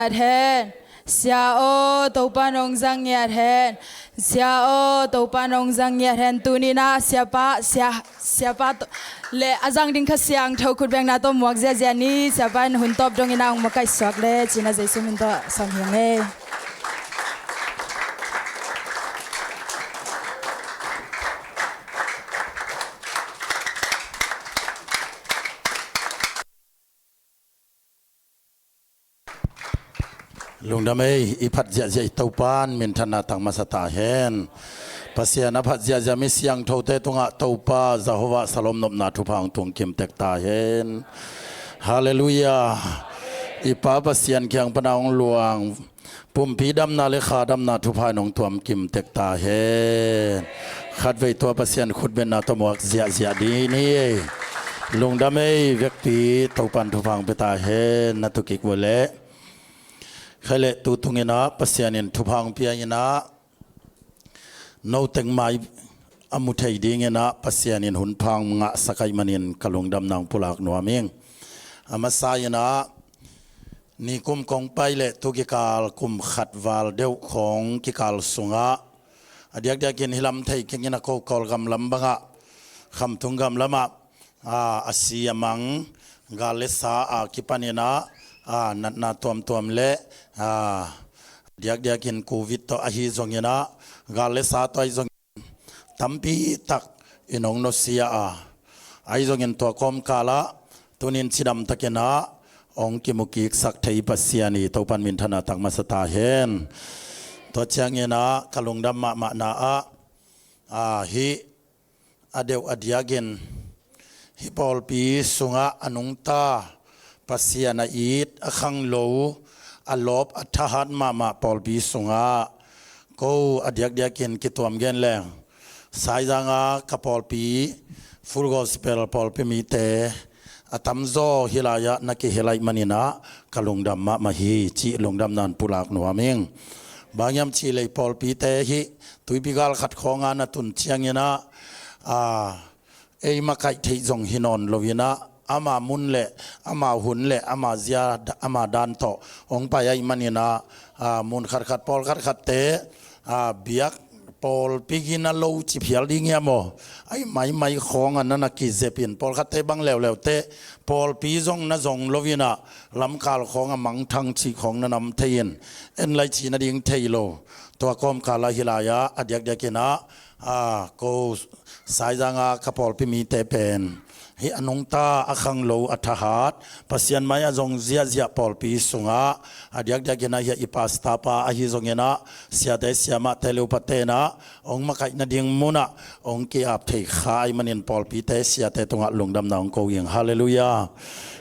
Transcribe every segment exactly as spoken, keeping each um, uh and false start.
ngiat hen. Sia aw, Topa nong zang ngiat hen. Sia aw, Topa nong zang ngiat hen. Tuni-in ah Siapa, Sia, Siapa to, le a zang ding Kha Siangtho khutbengna tawh muak ziahziah ni. Siapa in hun tawp dongin ah hong makaihsuak le ci-in ah Jesu min tawh sawm hi ing ei. Lungdam ei, i phat ziahziah i Topa in minthanna tang masa ta hen. Pasian a phat ziahziah mi siangthote tungah Topa Jehovah Shalom nopna thupha hong tung kim tek ta hen. Halleluiah. I Pa Pasian kiang pana hong luang pumpi damna le kha damna thupha in hong tuam kim tek ta hen. Khatvei tua Pasian khutbetna tawh muak ziahziah ding hi. Lungdam ei, vekpi Topa in thupha hong pia ta hen. Na tu kik uh leh. Khai leh tu tungin ah Pasian in thupha hong pia in ah, no teng mai a mu thei dingin ah Pasian in hun pha hong ngahsak ahih manin ka lungdamna hong pulak nuam ing. A masa in ah, nikum kong pai leh tu kikal kum khat val deuh khawng kikal sungah a diakdiakin hih lam thei keng in ah ko Kawlgam lam bangah, Khamtung gam lamah, a, a si a mang, gal le sa a kipanin ah, a, natna tuamtuam le, a, diakdiakin Covid tawh ahi zongin ah, gal le sa tawh ahi zongin tampi tak in hong nusia a, ahi zongin tua kawmkal ah tuni-in cidam takin ah hong kimu kiksak thei Pasian i Topa in minthanna tang masa ta hen. Tua ciangin ah ka lungdam mahmahna ah, a, hih a deuh a diakin hih pawlpi sungah a nungta, Pasian a it, a khanglo, a lawp, a thahat mahmah pawlpi sungah ko a diakdiakin kituam gen leng, Saizang a ka pawlpi, Full Gospel pawlpi mite a tamzaw hih lai-ah na kihel ahih manin ah ka lungdam mahmah hi cih lungdamna hong pulak nuam ing. Bang hiam cih leh pawlpite hih tuipi gal khat khawngah na tun ciangin ah, a, ei makaih theih zong hi nawn loin ah, ama mun le ama hun le ama zia, ama dan tawh hong pai ahih manin ah, a, mun khatkhat, pawlkhat khatte, a, biak pawlpi gina lo ci phial ding hiam aw, ahi maimai khawng a na na kizepin, pawlkhatte bang leuleute pawlpi zong na zong loin ah, lamkal khawng a mangthang cih khawng na nam thei in, en lai ci nading thei lo. Tua kawmkal ah hih lai-ah a diakdiakin ah, a, ko Saizang a ka pawlpi mite pen hih a nungta, a khanglo, a thahat, Pasian mai a zong ziahziah pawlpi sungah a diakdiakin ah hih i pastor pa ahi zongin ah, siate siamahte le upate in ah hong makaih nading munah hong ki-ap thei kha ahih manin pawlpite siate tungah lungdamna hong ko ing. Halleluiah.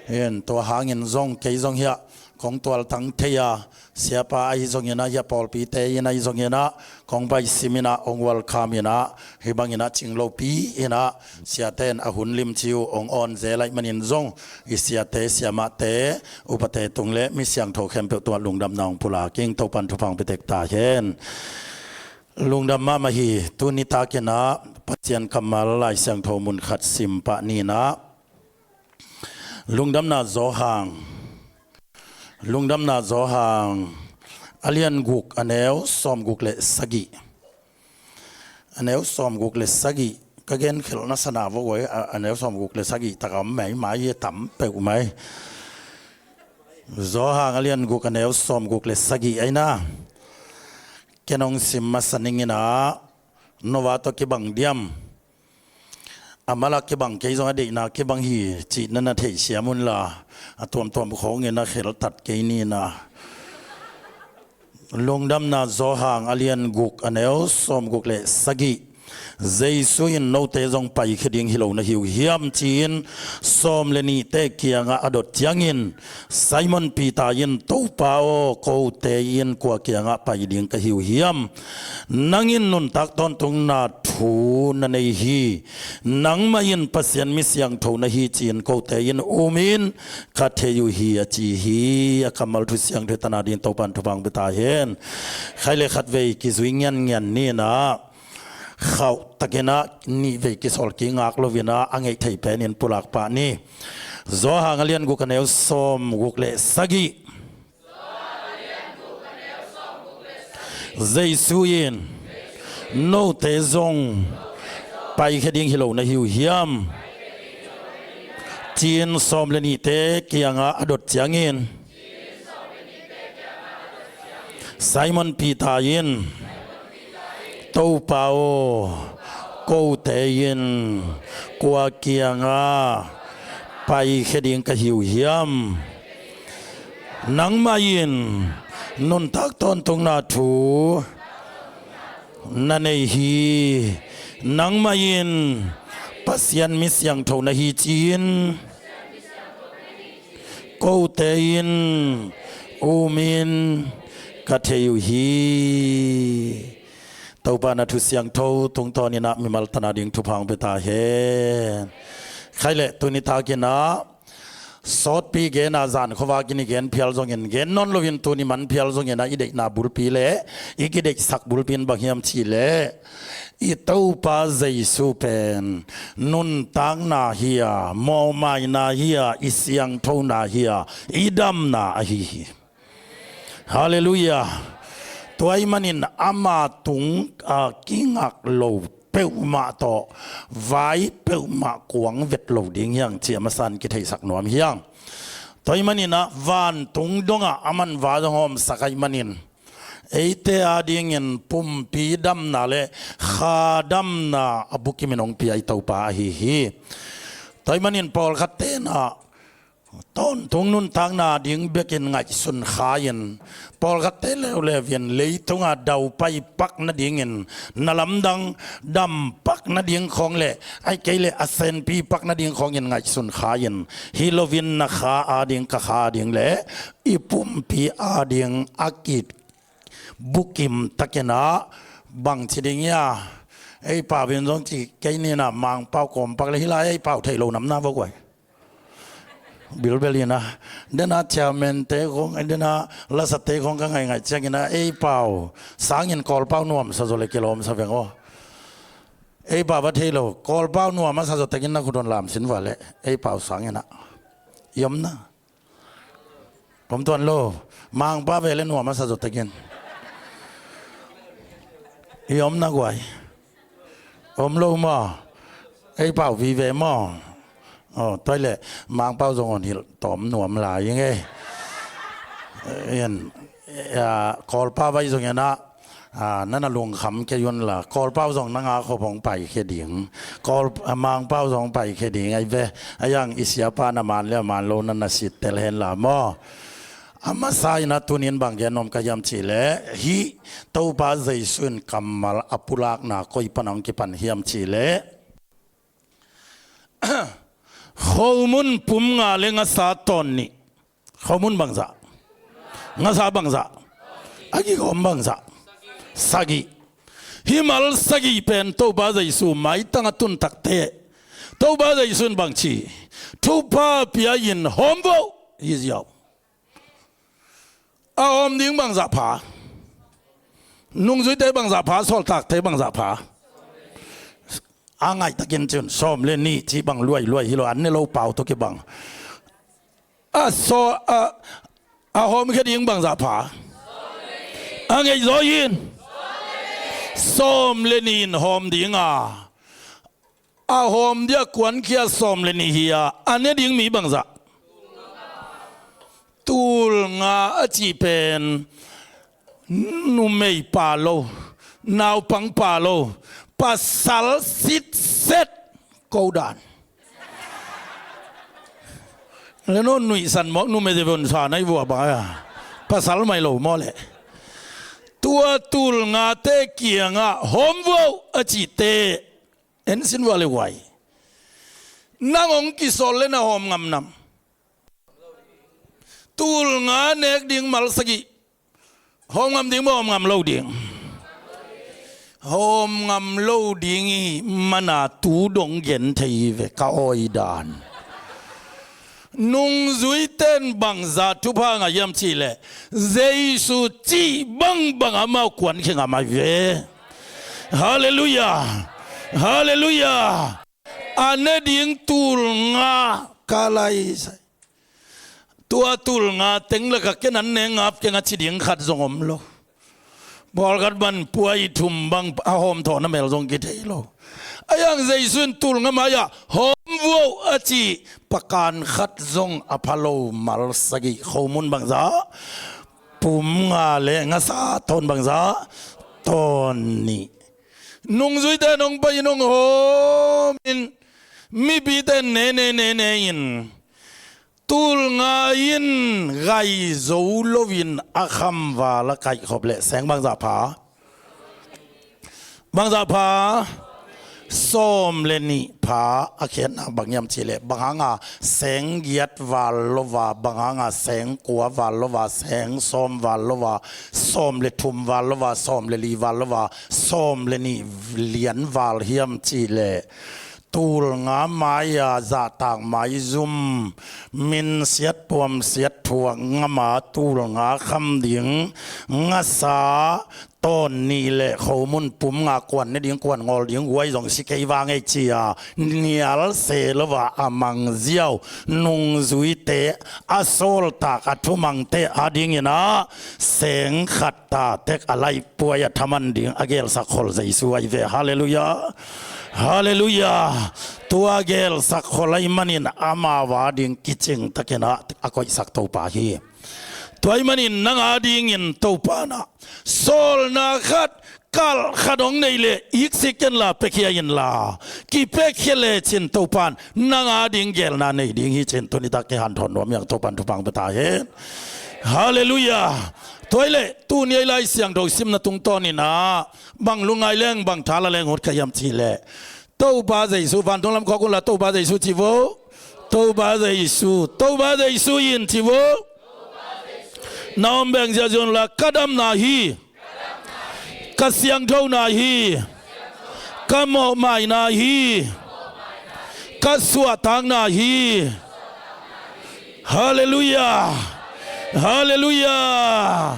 In tua hangin zong kei zong hih ah kong tualtang thei a, siapa ahi zongin ah, hih a pawlpite in ahi zongin ah, kong baih simin ah hong welcome in ah, hih bangin ah cing lopi in ah, siate in a hun limci uh hong awn zel ahih manin zong i siate siamahte, upate tung le mi siangtho khempeuh tungah lungdamna hong pulak ing. Topa in thupha hong pia tek ta hen. Lungdam mahmah hi. Tuni takin ah Pasian kammal Lai Siangtho mun khat sim pah ni in ah, Lungdamna Johan, Lungdamna Johan a lian guk, a neu sawmguk le sagih. A neu sawmguk le sagih. Ka genkhelhna sana vok uh ei, a, a neu sawmguk le sagih tak a om mai, mai hi tam peuh mai. Johan a lian guk, a neu sawmguk le sagih ahi na. Ken hong sim masa ning in ah, no va tawh kibang diam, a malak kibang, kei zong a deihna kibang hi cih na na theihsiam un la, a tuamtuam khawngin a kheltat kei ni in ah. Lungdamna Johan a lian guk, a neu sawmguk le sagih. Jesu in, "Note zong paikhia ding hi lo na hi uh hiam?" ci-in sawm le nihte kiangah a dot ciangin, Simon Peter in, "Topa aw, kote in kua kiangah pai ding ka hi uh hiam? Nang in nuntak tawntungna thu na nei hi. Nangmah in Pasian mi siangtho na hi ci-in kote in um in ka thei uh hi," a ci hi. A kammal thu siangtho i tan nading Topa in thupha hong pia ta hen. Khai le khatvei kizui ngianngian ni in ah, khauh takin ah nihvei kisawl kingak loin ah, a ngeih thei penin pulak pah ni. Johan a lian guk, a neu sawmguk le sagih. Jesu in, "Note zong paikhia ding hi lo na hi uh hiam?" ci-in sawm le nihte kiangah a dot ciangin, Simon Peter in, "Topa aw, kote in kua kiangah paikhia ding ka hi uh hiam? Nangmah in nuntak tawntungna thu na nei hi. Nangmah in Pasian mi siangtho na hi ci-in kote in umin ka thei uh hi." Topa na thu siangtho tungtawnin ah mimal tana ding thupha hong pia ta hen. Khai leh tuni takin ah sawtpi gen a, zan khuavak in i gen phial zongin, gen nawn loin tuni man phial zongin ah i deihna bulpi le i kideihsak bulpi in bang hiam cih leh, i Topa Jesu pen nuntakna hi a, mawhmaina hi a, i siangthona hi a, i damna ahi hi. Halleluiah. Tua ahih manin ama tung a kingak lo peuhmah tawh, vai peuhmah kuang vet lo ding hi hang cih a masa in kitheisak nuam hi hang. Tua ahih manin ah vantung dongah aman va zong hawmsak ahih manin, eite adingin pumpi damna le kha damna a bukimin hong pia i Topa ahi hi. Tua ahih manin pawlkhatte in ah tawntung nuntakna ding bekin ngaihsun kha-in, pawlkhatte leuleu in leitunga daupai pak nadingin, na lamdang dam pak nading khawng le, ahih kei leh a senpi pak nading khawngin ngaihsun kha-in, hi loin na kha ading, ka kha ading le i pumpi ading a kibukim takin ah bangci ding hia? Ei pau in zong ci kei ni, na Mangpau kawmpak le hi lai, ei pau thei lo namna vok uai. Bilbel in ah, dena chairman te khong, dena lasate khong ka ngaingai ciangin ah, ei pau sangin Kawlpau nuamsa zaw le kilawmsa veng aw. Ei pau va thei lo, Kawlpau nuamsa zaw tekin na khut hon lamsin va le, ei pau sangin ah. I om na. Om tuan lo, Mangpau ve le nuamsa zaw tekin. I om na guai. Om lo maw? Ei pau vive maw? Aw, tua leh Mangpau zong hon hilh tawm nuam lai ing ei. Kawlpau vai zong en ah, a, na na lungkham kei un la, Kawlpau zong nang a khop hong paikhia ding. Kawl, a, Mangpau zong paikhia ding ahi ve. A yang i siapa na man le a man lo na na sittel hen la maw? A masa in ah tunin bang gen nuam ka hiam cih leh, hih Topa Jesu in kammal a pulakna koi pan hong kipan hiam cih leh, khomun pum nga le ngasa tawn nih. Khomun bangzah? Ngasa bangzah? A kikhawm bangzah? Sagih. Hih mal sagih pen Topa Jesu maitang a tun takte, Topa Jesu in bangci, thupha pia in hawm vo, hi ziau. A hawm ding bangzah pha? Nungzuite bangzah pha, sawltakte bangzah pha? A ngaihtakin cin sawm le nih cih bang luailuai hi lo, an ne lo pau tawh kibang. A saw, a, a hawmkhia ding bangzah pha? A ngeih zaw in sawm le nih in hawm ding a, a hawm dia kuankhia sawm le nih hi a, a ne ding mi bangzah? Tul nga a cih pen numei pa lo, naupang pa lo, pasal sitset ko dan. Le no nuihsan mawk numei de von sa nai vua bang a, pasal mai lo maw le. Tua tul ngate kiangah hawm vo a cihte en sin vua le guai. Nang hong kisawl le na hawm ngam nam? Tul nga nek ding mal sagih hawm ngam ding maw, hawm ngam lo ding? Hawm ngam lo ding i mana tu dong gen thei ve ka awi dan. Nungzuite in bangzah thupha ngah hiam cih leh, Jesu cih bangbang amau kuankhia ngam ahi ve. Halleluiah. Halleluiah. A ne ding tul nga ka lai sai. Tua tul nga teng lakah ken an ne ngap keng a ci ding khat zong om lo. Pawlkhat ban puai thum bang a hawm thawhna mel zong kithei lo. A yang Jesu in tul nga mai-ah hawm vuah a cih pakan khat zong a pha lo mal sagih, khomun bangzah pum nga le ngasa tawn bangzah tawn nih. Nungzuite nong pai in hong hawm in mipite ne ne ne ne in tul nga in gai zo loin a khamval a kaihkhop leh seng bangzah pha? Bangzah pha? Sawm le nih pha. A khiatna bang hiam cihleh, bang hanga seng giat val lova, bang hanga seng kua val lova, seng sawm val lova, sawm le thum val lova, sawm le li val lova, sawm le nih lian val hiam cihleh, tul nga mai-a zahtak maizum, min siat puam siat thuak ngama tul nga kham ding, ngasa tawn nih le khomun pum nga kuan ne ding, kuan ngawl ding, guai zong si kei vang ei ci-a nial se lova a mangziau nungzuite a sawltak a thumangte adingin ah seng khat tatek a laih puai a thaman ding a gelsak khol Jesu ahi ve. Halleluiah. Halleluiah. Tua gelsak khol ahih manin amau ading kicingtakin ah a koihsak Topa hi. Tua ahih manin nang adingin Topa in ah sawlna khat, kalh khat hong nei leh iksik kenla, piakhia inla, kipiakhia lecin Topa in nang ading gelna nei ding hi ci-in tuni tak kihanthawn nuam hi ing. Topa in thupha hong pia ta hen. Halleluiah. Tua ahih leh tuni a i Lai Siangtho simna tungtawnin ah bang lungngai leng, bang tha la leng ut ka hiam cihleh, Topa Jesu, vantung lam khawk unla Topa Jesu ci vo. Topa Jesu, Topa Jesu in ci vo. Na om beng ziahziah unla ka damna hi, ka siangthona hi, ka mawhmaina hi, ka suahtakna hi. Halleluiah. Halleluiah.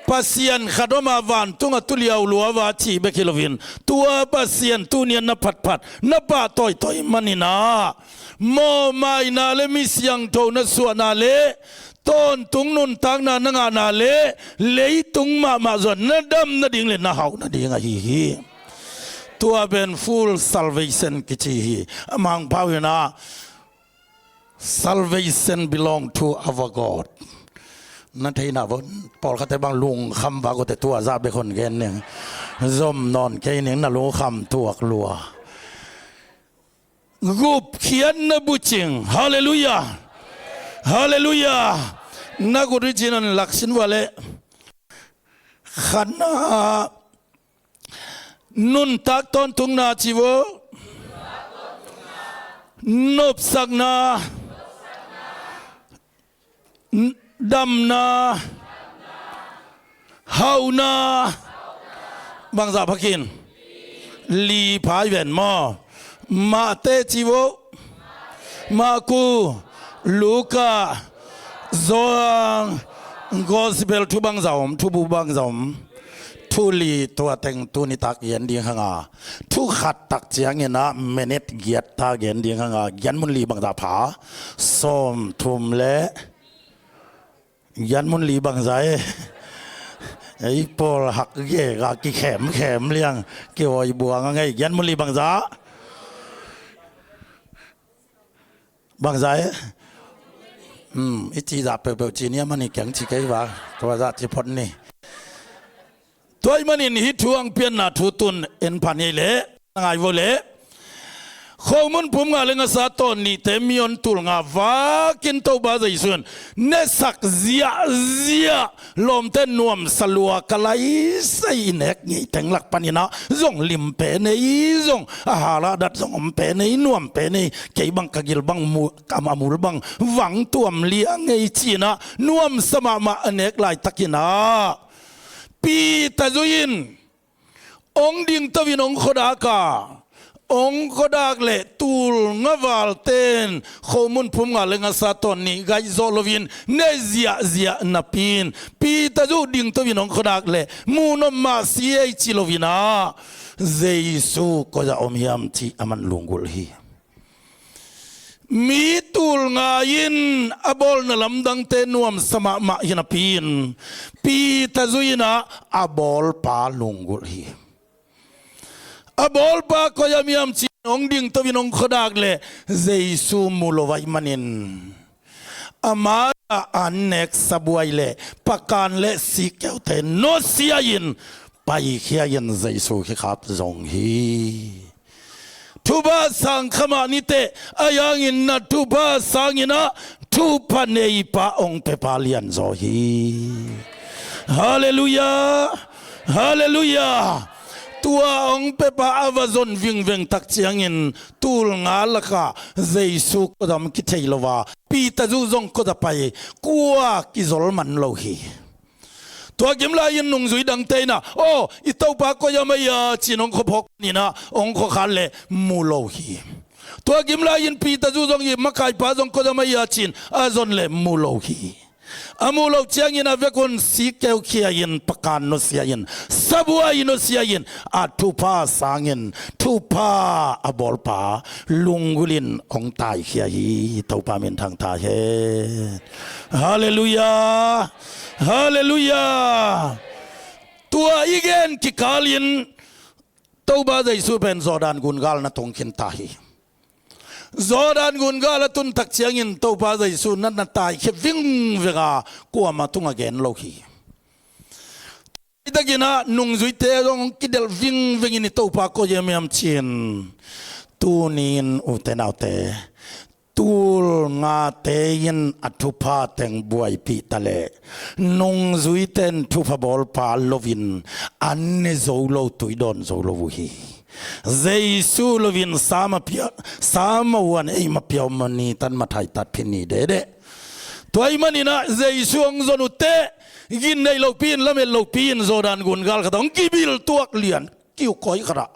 Pasian khat om a, vantungah tuliau lua va cih bek hi loin, tua Pasian tuni-a na phatphat, na pahtawitawih manin ah mawhmaina le mi siangtho na suahna le tawntung nuntakna na ngahna le leitung mahmah zong na dam nading le na hauh nading ahi hi. Tua pen full salvation kici hi. A mangpau hi-in ah, salvation belong to our God. Na theihna vo, pawlkhatte bang lungkham vak uh teh, tua zah bek hon gen ning. Zom nawn kei ning, na lungkham tuak lua. Gupkhiatna bucing. Halleluiah. Halleluiah. Na kut uh cih na laksin vua leh. Khatna, nuntak tawntungna ci vo. Nopsakna, n-, damna, hauhna, bangzah pha khin? Li pha hi ven maw? Matthai ci vo. Marku, Luka, Johan, Gospel thu bangzah om, thubu bangzah om? Thu li. Tua teng tuni tak gen ding hang a, thu khat tak ciangin ah minute giat ta gen ding hang a, gen mun li bangzah pha? Sawm thum le, gen mun li bangzah e? Ei pawl hak gega kikhemkhem liang, kihawi buang a ngei. Gen mun li bangzah? Bangzah e? Hmm, i cih zah peuhpeuh ci ni, a man hi keng ci kei va. Tua zah ci phot ni. Tua ahih manin hih thu hong pianna thu tun en phan hi leh, na ngai vo leh, khomun pum nga le ngasa tawn nihte mi hon tul nga vakin Topa Jesu in nesak ziahziah, lawmte nuamsa lua ka laisai i nek ngei teng lak panin ah zong lim pen ei, zong a hala dat zong om pen ei, nuam pen ei, kei bang ka gil bang mu-, a mul bang vang tuam liang ei ci-in ah nuamsa mahmah a nek laitakin ah, Peter zui in hong dingto in hong khuadak a, hong khuadak leh tul nga valte in khomun pum nga le ngasa tawn nih gaih zawh loin ne ziahziah napi-in, Peter zui dingto in hong khuadak leh muh nop mah si ei ci loin ah, Jesu koi-ah om hiam cih aman lunggulh hi. Mi tul nga in a bawlna lamdangte nuamsa mahmah hi napi-in Peter zui-in ah a bawlpa lunggulh hi. A bawlpa koi ah om hiam ci-in hong dingto-in hong khuadak leh Jesu mu lo ahih manin, a mai-ah an nek sabuai leh pakan leh sikkeute nusia-in paikhia-in Jesu kikhap zong hi. Thupha sang kha mah ni teh, ahi hangin na thupha sangin ah thupha neipa hong piapa lianzaw hi. Halleluiah. Halleluiah. Tua hong piapa a va zon vingveng tak ciangin tul nga lakah Jesu khuazah om kithei lo a, Peter zui zong khuazah pai, kua kizol man lo hi. Tua kim lai-in nungzui dangte in ah, "Aw, i Topa koi ah om hiam?" ci-in hong khuaphawk in ah hong khuakhat leh mu lo hi. Tua kim lai-in Peter zui zong, "I makaipa zong koi ah om hiam?" ci-in a zon leh mu lo hi. A mu loh ciangin a vekun sikkeu khia-in pakan nusia-in sabuai nusia-in a thupha sangin thupha a bawlpa lunggulh in hong taikhia hi. Topa minthang ta hen. Halleluiah. Halleluiah. Tua i gen kikalin Topa Jesu pen Jordan gun gal na tung khin ta hi. Jordan gun gal a tun tak ciangin Topa Jesu na na taikhia vingveng a, kuamah tungah gen lo hi. Hih takin ah nungzuite zong hong kidelh vingveng in, "I Topa koi ah om hiam?" ci-in. Tuni-in ute naute, tul ngate in a thupha teng buaipih ta leh nungzuite in thupha bawlpa lo-in an ne zo lo, tui dawn zo lo uh hi. Jesu lo-in sa mah pia, sa mah uh an ei mah pia uh mah ni tan mah thaitat phin ni dede. Tua ahih manin ah Jesu hong zon uh teh gin nei lopi-in, lamet lopi-in Jordan gun gal khat ah hong kibiltuak lian, kiu koi khat ah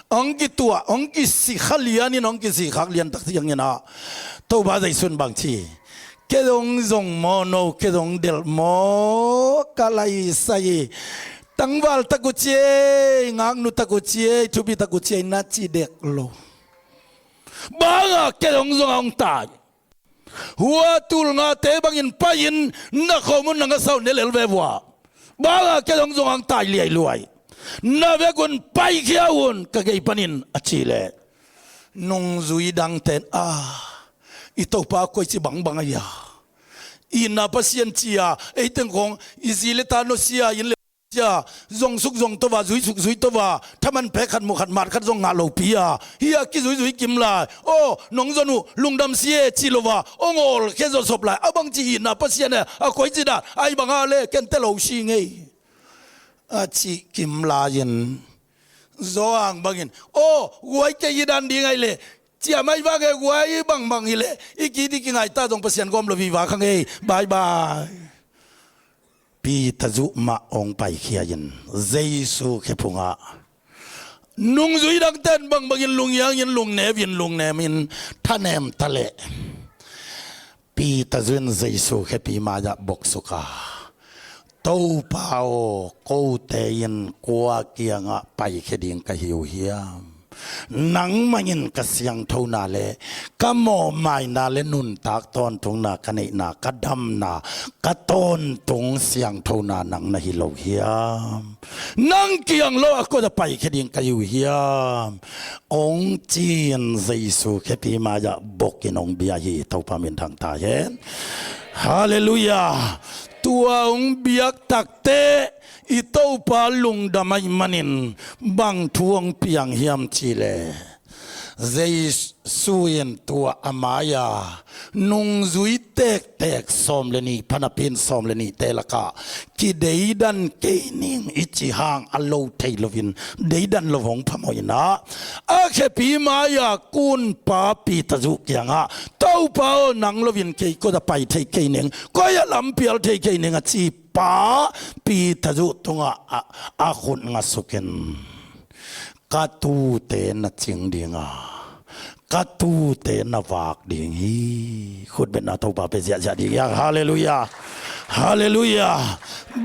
hong kituah, hong kisikha lian in, hong kisikhak lian tak ciangin ah Topa Jesu in bang ci? "Kei zong zong maw no, kei zong delh maw, ka laisai, tangval tak uh ci ei, ngaknu tak uh ci ei, thupi tak uh ci ei," na ci dek lo. Bang a kei zong zong a hong tai? Hua tul ngate bangin pai-in na khomun na ngasa uh ne lel ve vua. Bang a kei zong zong a hong tai liailuai? Na vekun paikhia un ka gei panin, a cih leh nungzui dangte in, "A, i Topa koici bangbang a hia? Itna Pasian ci a, ei teng khawng i zi le ta nusia, inn le sia, zong suk zong to a, zui suk zui to a, thaman pek khat, mu khat, mat khat zong ngah lopi a, hih a kizuizui kim lai. Aw, nong zon uh lungdam si e," ci lo a, hong awlkhia zawsop lai. A bangci itna Pasian e, a koici dan, ahih bang a leh ken te lo si ngei, a cih kim lai-in, Johan bangin, "Aw, guai kei i dan ding ahih leh, ciamah i vak e, guai bangbang hi leh i ki-it i kingai ta zong Pasian gawm lo viva kha ngei. Bye bye." Peter zui mah hong paikhia-in Jesu khephung ah nungzui dangte in bangbangin lunghiang in, lungneu in, lungnem in thanem ta leh Peter zui in Jesu khepi mai-ah boksuk a, "Topa aw, kote in kua kiangah paikhia ding ka hi uh hiam? Nangmah in ka siangthona le ka mawhmaina le nuntak tawntungna, ka neihna, ka damna, ka tawntung siangthona nang na hi lo hiam? Nang kiang lo a kua ah paikhia ding ka hi uh hiam?" hong ci-in Jesu khepi mai-ah bokin hong bia hi. Topa minthang ta hen. Halleluiah. Tua hong biak takteh i Topa lungdam ahih manin bang thu hong piang hiam cih leh, Jesu in tua a mai-a nungzui tektek sawm le nih, pha napi-in sawm le nihte lakah kideidan kei ning i cih hang a lo thei loin deidan lo hong phamawh in ah, a khepi mai-a kunpa Peter zui kiangah, "Topa aw, nang loin kei kua ah pai thei kei ning, koi ah lampial thei kei ning?" a ci pa Peter zui tungah a, a khut ngasukin, "Ka tuute na cing ding a, ka tuute na vak ding hi." Khutbetna Topa pe ziahziah ding hi hang. Halleluiah. Halleluiah.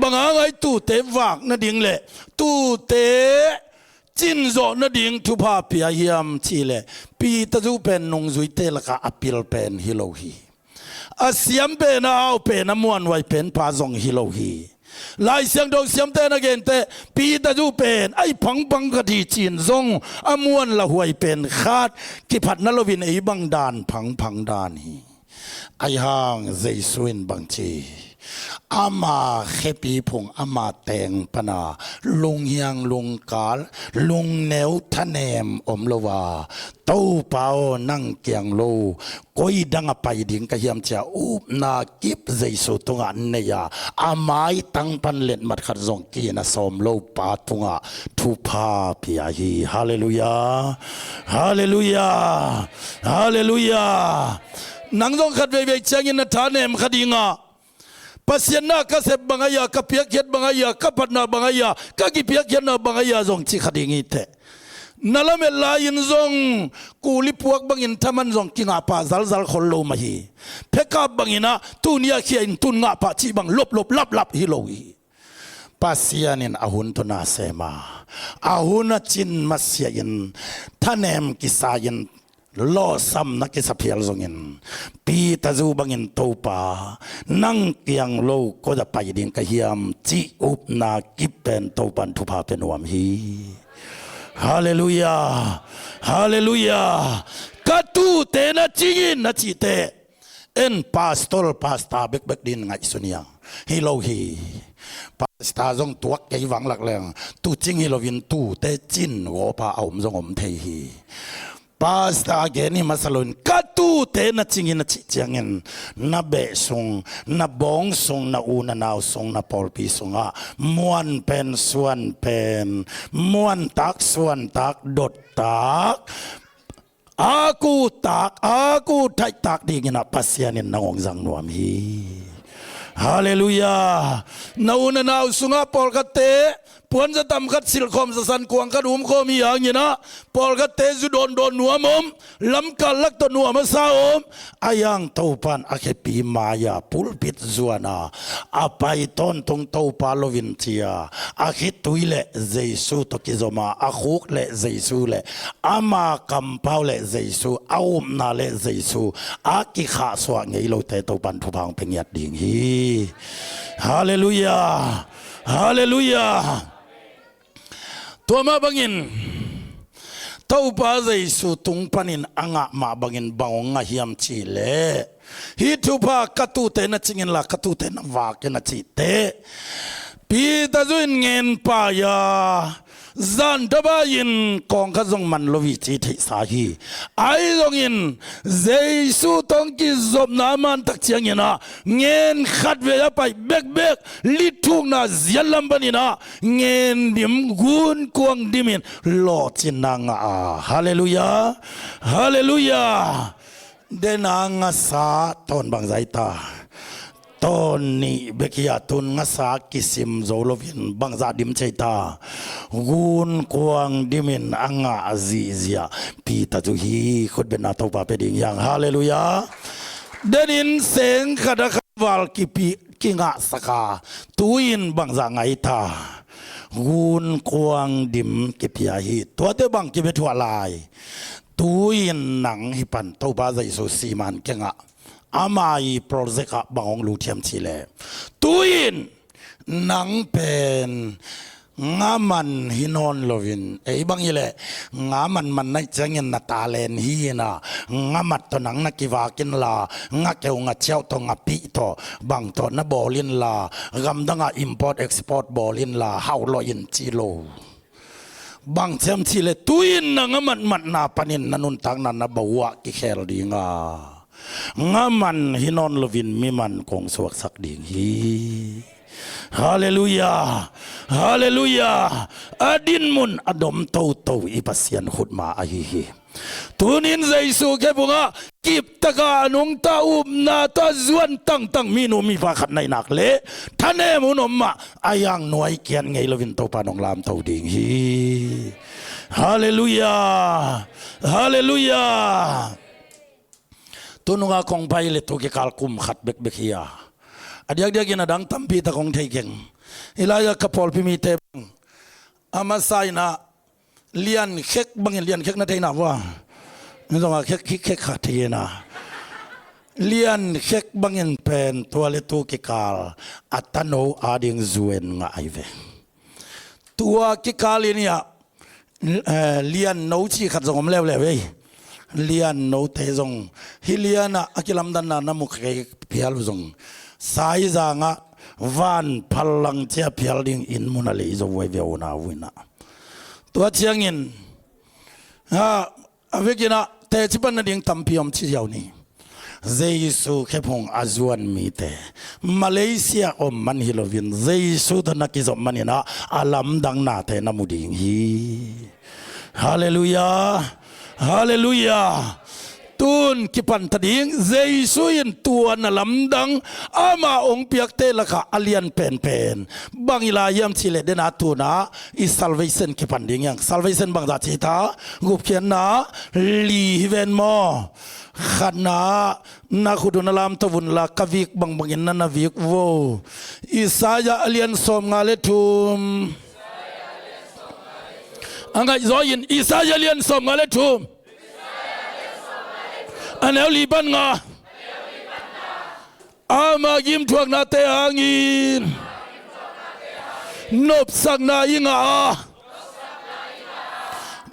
Bang hang a i tuute vak nading le tuute cin zawh nading thupha pia hiam cih leh Peter zu pen nungzuite lakah a pil pen hi lo hi. A siam pen, a au pen, a muanhuai pen pa zong hi lo hi. Lai Siangtho siamte na gente Peter zu pen a i phangphang khat hi, cin zong a muan lauhuai pen khat, kiphatna loin ei bang dan phangphang dan hi. Ahi hang Jesu in bangci, ama khepi phung ama teng pana lunghiang lungkal, lungneu thanem om lo a, Topa aw, nang kiang lo koi dang a pai ding ka hiam ci-a upna kip Jesu tungah nei a, a maitang pan letmat khat zong kina sawm lo pa tungah thupha pia hi. Halleluiah. Halleluiah. Halleluiah. Nang zong khat veivei ciangin na thanem kha ding a, Pasian na ka sep bang a ia, ka piakkhiat bang a ia, ka phatna bang a ia, ka kipiakkhiatna bang a ia zong ci kha ding hi teh. Na lamet lai-in zong kuli puak bangin thaman zong kingah pah zalzal khol lo mah hi. Phekap bangin ah tuni a khia in tun ngah pah cih bang loplop laplap hi lo hi. Pasian in a hun tawh na sem a, a hun a cin masiah in thanem kisa-in lawhsamna kisa phial zongin Peter zu bangin Topa, nang kiang lo koi a pai ding ka hiam cih upna kip pen Topa in thupha pia nuam hi. Halleluiah. Halleluiah. Ka tuute na cingin na cihte en pastor, pastor bekbek din ngaihsun hiang hi lo hi. Pastor zong tuak kei vanglak leng tucing hi loin tuute cin gawpa a om zong om thei hi. Pastor gen hi masa loin ka tuute na cingin na cih ciangin na beh sung, na bawng sung, na u na nau sung, na pawlpi sungah muan pen suan pen, muantak suantak dottak, a kutak a kuthaihtak dingin ah Pasian in nang hong zang nuam hi. Halleluiah. Na u na nau sungah pawlkhatte puanza tam khat silhkhawm zasan kuang khat umkhawm hi hangin ah pawlkhatte zu dawndawn nuam om, lamkal lak tawh nuam a sa om. Ahi hang Topa in a khepi mai-a pulpit zuan a, a pai tawntung Topa loin ci-a, a khitui le Jesu tawh kizom a, a khuk le Jesu le ama kampau le Jesu, a upna le Jesu, a kikhahsuah ngei lote Topa in thupha hong pia ngiat ding hi. Halleluiah. Halleluiah. Tua mah bangin Topa Jesu tung panin a ngah mah bangin bang hong ngah hiam cih leh, hih thupha ka tuute na cingin la ka tuute na vak in a cih teh Peter zu in ngen pai a, zan thabai-in kawng khat zong man lo hi ci theihsa hi. Ahi zongin Jesu tawh kizopna a mantak ciangin ah ngen khatvei a pai bekbek, lithukna ziatlam panin ah ngen dim, gunkuang dimin lawhcinna ngah a. Halleluiah. Halleluiah. Dena ngasa tawn bangzah hi ta? Tawn nih bek hi a, tun ngasa kisim zo loin bangzah dim ci hi ta? Gunkuang dimin a ngah zihziah Peter zu hi. Khutbetna Topa pia ding hiang. Halleluiah. Denin seng khat a khat val kipi kingahsak a, tu-in bangzah ngah hi ta? Gunkuang dim kipia hi. Tuate bang kibia thuah lai? Tu-in nang hih pan Topa Jesu siman kengah ama ii project ah bang hong lut hiam cih leh, tu-in nang pen ngaman hi nawn loin, ei bang hi leh ngaman man na hih ciangin na talent hi in a, ngamat tawh nang na kivak inla, ngakeu ngaciauh tawh ngapih tawh bang tawh na bawl inla, gamdangah import export bawl inla, hauhlawh in ci lo. Bang ci hiam cih leh tu-in nang a matmatna panin na nuntakna na bawah kikhel ding a, ngaman hi nawn loin miman kong suaksak ding hi. Halleluiah. Halleluiah. A dinmun a dom toto i Pasian khutma ahi hi. Tunin Jesu khephungah kiptaka a nungta upna tawh a zuan tangtang minu mipa khat na hi nak leh thanem hun om mah, a hiang nuai kian ngei loin Topa in hong lamto ding hi. Halleluiah. Halleluiah. Tununga kong pai leh tu kikal kum khat bekbek hi a, a diakdiakin a dang tampi tak hong thei keng. Hih lai-ah ka pawlpi mite bang a masa in ah Liankhek bangin, liankhek na theina vua, zong a khek, khek, khek kha thei na. Liankhek bangin pen tua le tu kikal a tano ading zuan ngah ahi ve. Tua kikal in ia, eh, lianno ci khat zong om leuleu ei. Liannote zong hi lianah a kilamdanna na mu kei phial uh zong, saizangah van phallang cia phial ding inn mun a lei zo uh ahi ve, unau inah. Tua ciangin, ah, a vekinah teci pan nading tampi om ci ziau ni. Jesu khephung a zuan mite Malaysia om man hi loin, Jesu tawh na kizop maninah a lamdang nate na mu ding hi. Halleluiah. Halleluiah. Tun kipanta ding, Jesu in tua na lamdang ama ong piakte lakah a lian penpen bang i lai hiam cihleh, dena tunah i salvation kipan ding hiang. Salvation bangzah cita, gupkhiatna li hi ven maw? Khatna, na khut uh na lamto vun la, ka vik bangbangin na na vik vo. Isaiah a lian sawmnga le thum. A ngaihzaw in Isaiah a lian sawmnga le thum, a neu li pan nga. Ama gimthuaknate hangin nopsakna i ngah a.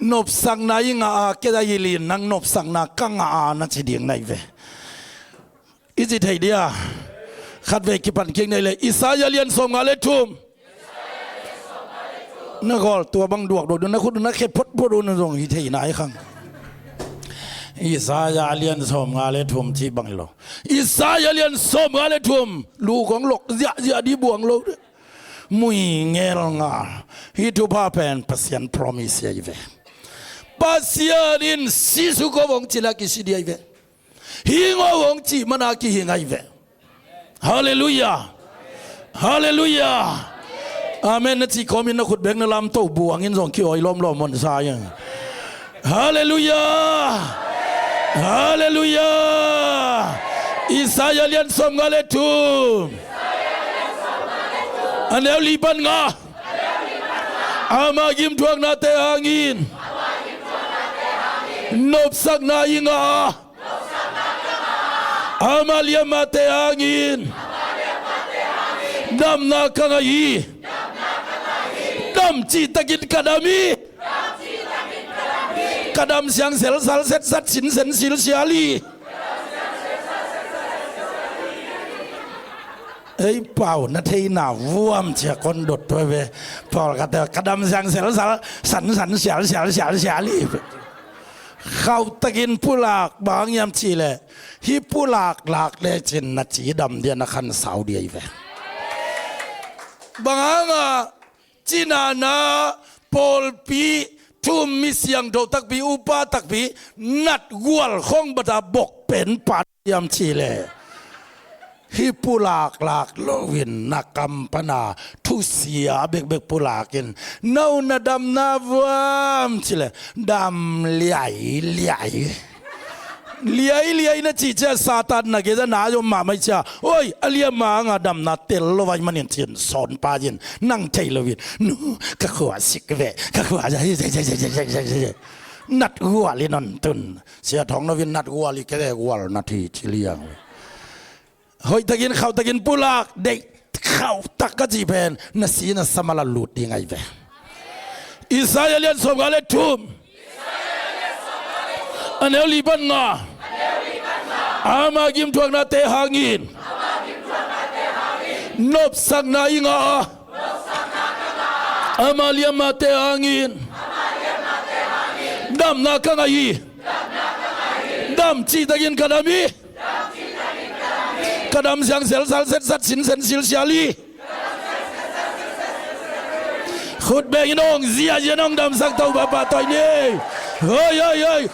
Nopsakna i ngah a, kei a i lin nang nopsakna ka ngah a na ci ding na hi ve. I ci thei dia? Khatvei kipan kik nei le, Isaiah lian sawmnga le thum. Na khawl tua bang duakduak dun, na khut na khe photphot un zong hi thei nai khang. Isaiah a lian sawmnga le thum ci bang hi lo. Isaiah lian sawmnga le thum. Lu kong lok ziahziah di buang lo. Mui ngel nga. Hi thupha pen Pasian promise ahi ve. Pasian in Jesu ko vong cila kisi di ahi ve. Hing aw hong cih mana kihing ahi ve. Halleluiah. Halleluiah. Amen na cih kawmin na khut bek na lamto buangin zong kiawi lawmlawm honsa ing. Halleluiah. Halleluiah. Isaiah lian sawmnga le thum, a neu li pan nga. Ama gimthuaknate hangin nopsakna i ngah a. Ama liammate hangin damna ka ngah hi. Dam cihtakin ka dam hi. Ka dam siang selsal setsat sinsen silsial hi. Ei pau, na theina vuam cia kon dot tua ve. Pawlkhatte ka dam siang selsal sansan sial sial sial sial hi. Khauhtakin pulak bang hiam cihleh, hih pulak lak lecin na cidam dia na khansau dia hi ve. Bang hangah cinana pawlpi thum mi siangtho takpi, upa takpi, natgual khong bata bok pen pan hiam cihleh, hih pulak lak loin na kam pana thusia bekbek pulakin, no na damna vuam cihleh, dam liai liai. Liai liai na cih cia Satan na geza na zom mahmah cia. Oi, a liam mah hanga damna tel lo vai manin cin sawn pa in nang thei loin, nu, ka khua sik ve, ka khua natgual in on tun. Sia thong no in natgual i kete gual na thi ci liang. Hoihtakin khauhtakin pulak deih, khauhtak ka cih pen na si na sa mala lut ding ahi ve. Isaiah lian sawmnga le thum, a neu li pan nga. Ama gimthuaknate hangin nopsakna i ngah a. Ama liammate hangin damna ka ngah hi. Dam cihtakin ka dam hi. Ka dam siang selsal setsat sinsen silsial hi. Khut bengin hong ziahziah in hong damsak Topa pahtawi ni. Hoi hoi hoi.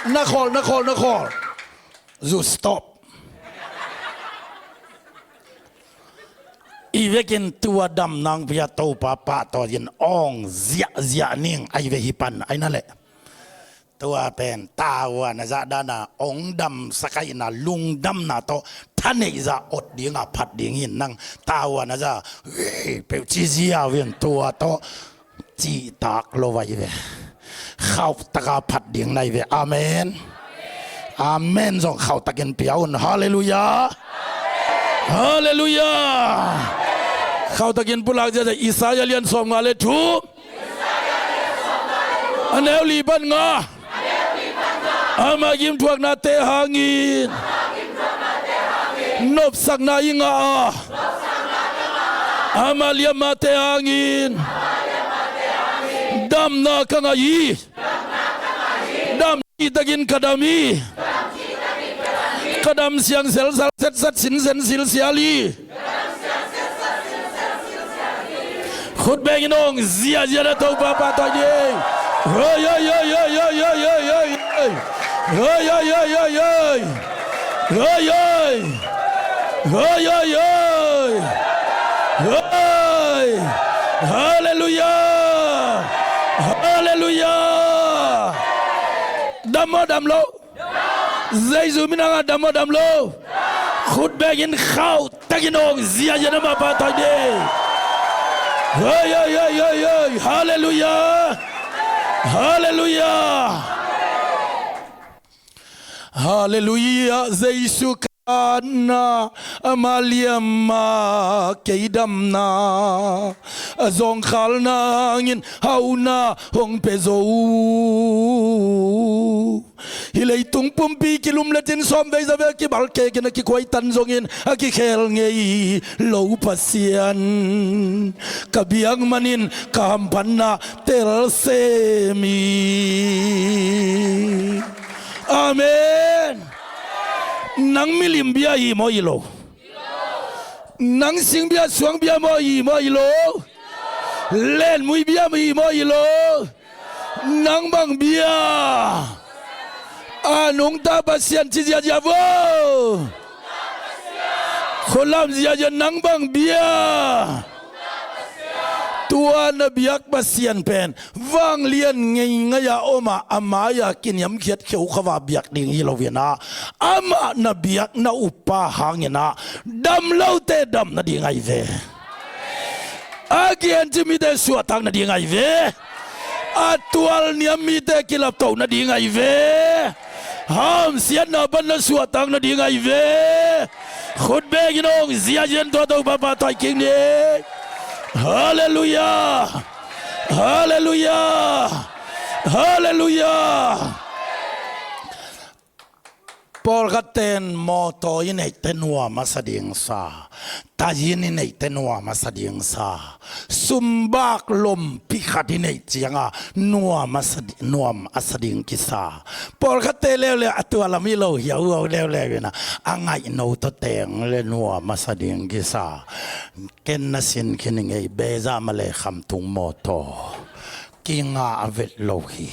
Na khawl, na khawl, na khawl. Zu stop. I vekin tua damna hong pia Topa pahtawi in hong ziahziah ning ahi ve hih pan ahi na leh. Tua pen tavuan a zah dana hong damsak ahihna lungdamna tawh thaneihzah ot dinga phat ding hi in nang tavuan a zah peuh ci ziau in tua tawh cihtak lo vai ve. khauhtaka phat ding na hi ve. Amen. Amen zong khauhtakin pia un. Halleluiah. Halleluiah. Khauhtakin pulak ziahziah Isaiah lian sawmnga le thum, a neu li pan nga. Ama gimthuaknate hangin nopsakna i ngah a, ama liammate hangin damna ka ngah hi. Dam citakin ka dam hi. Ka dam siang selsal setsat sinsen silsial hi. Khut bengin hong ziahziah na Topa pahtawi ding. Hoi, hoi, hoi, hoi. Hoi, hoi, hoi, hoi, hoi. Hoi, hoi. Hoi, hoi, hoi. Hoi. Halleluiah. Halleluiah. Dam maw dam lo? Jesu min hangah dam maw dam lo? Khut bengin khauhtakin hong ziahziah na mah pahtawi ding. Hoi, hoi, hoi, hoi, hoi. Halleluiah. Halleluiah. Halleluiah. Jesu ka atna, ama liamma kei damna, a zawngkhalna hangin hauna hong pia zo. Hih leitung pumpi kilumletin sawmvei zavei a kibalkekin a kikuaitan zongin a kikhel ngei lo Pasian, ka biak manin ka hamphatna telsem hi. Amen. Nang milim bia hi maw hi lo? Nang sing bia suang bia maw hi maw hi lo? Lenmui bia hi maw hi lo? Nang bang bia? A nungta Pasian ci ziahziah vo. Khualam ziahziah nang bang bia? Tua na biak Pasian pen vanglian ngeingai a om a, a mai-a kiniamkhiat kheukhau a biak ding hi lo hi na, amah na biakna uppa hangin a, dam lote dam nading ahi ve. A giancip mite suahtak nading ahi ve. A tualniam mite kilaptoh nading ahi ve. Hamsiatna pan na suahtak nading ahi ve. Khut bengin hong ziahziah in tua Topa pahtawi kik ni. Halleluiah. Halleluiah. Halleluiah. Pawlkhatte in mawtaw i neihte nuam a sa ding sa, tayin i neihte nuam a sa ding sa, sumbak lompi khat i neih cianga nuam a sa di-, nuam a sa ding kisa. Pawlkhatte leuleu a tua lam hi lo hiauhau leuleu ina, a ngaihno tawteng le nuam a sa ding kisa. Ken na sin khin i ngei beza ma le khamtung mawtaw kinga a vet lo hi.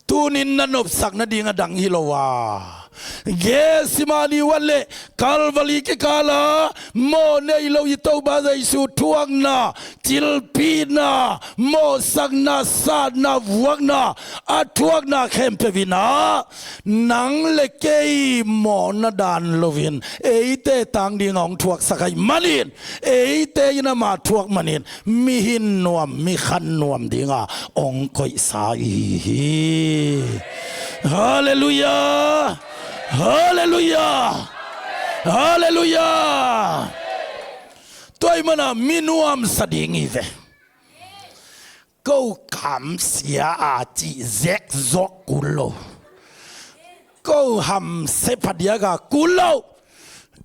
Tunin na nopsak nading a dang hi lo a, Gethsemane huan le Calvary kikala mawh nei lo i Topa Jesu thuakna, cilpihna, mawhsakna, satna, vuakna, a thuakna khempeuh ina nang le kei mawhna dan loin eite tang ding a hong thuaksak ahih manin, eite in ama thuak manin, mihing nuam, mikhan nuam dinga hong koihsa i hi hi. Halleluiah. Halleluiah. Halleluiah. Tua ahih mana mi nuamsa ding hi ve. Ko kamsia a cih zekzok kul lo. Ko hamsia phadiaka kul lo.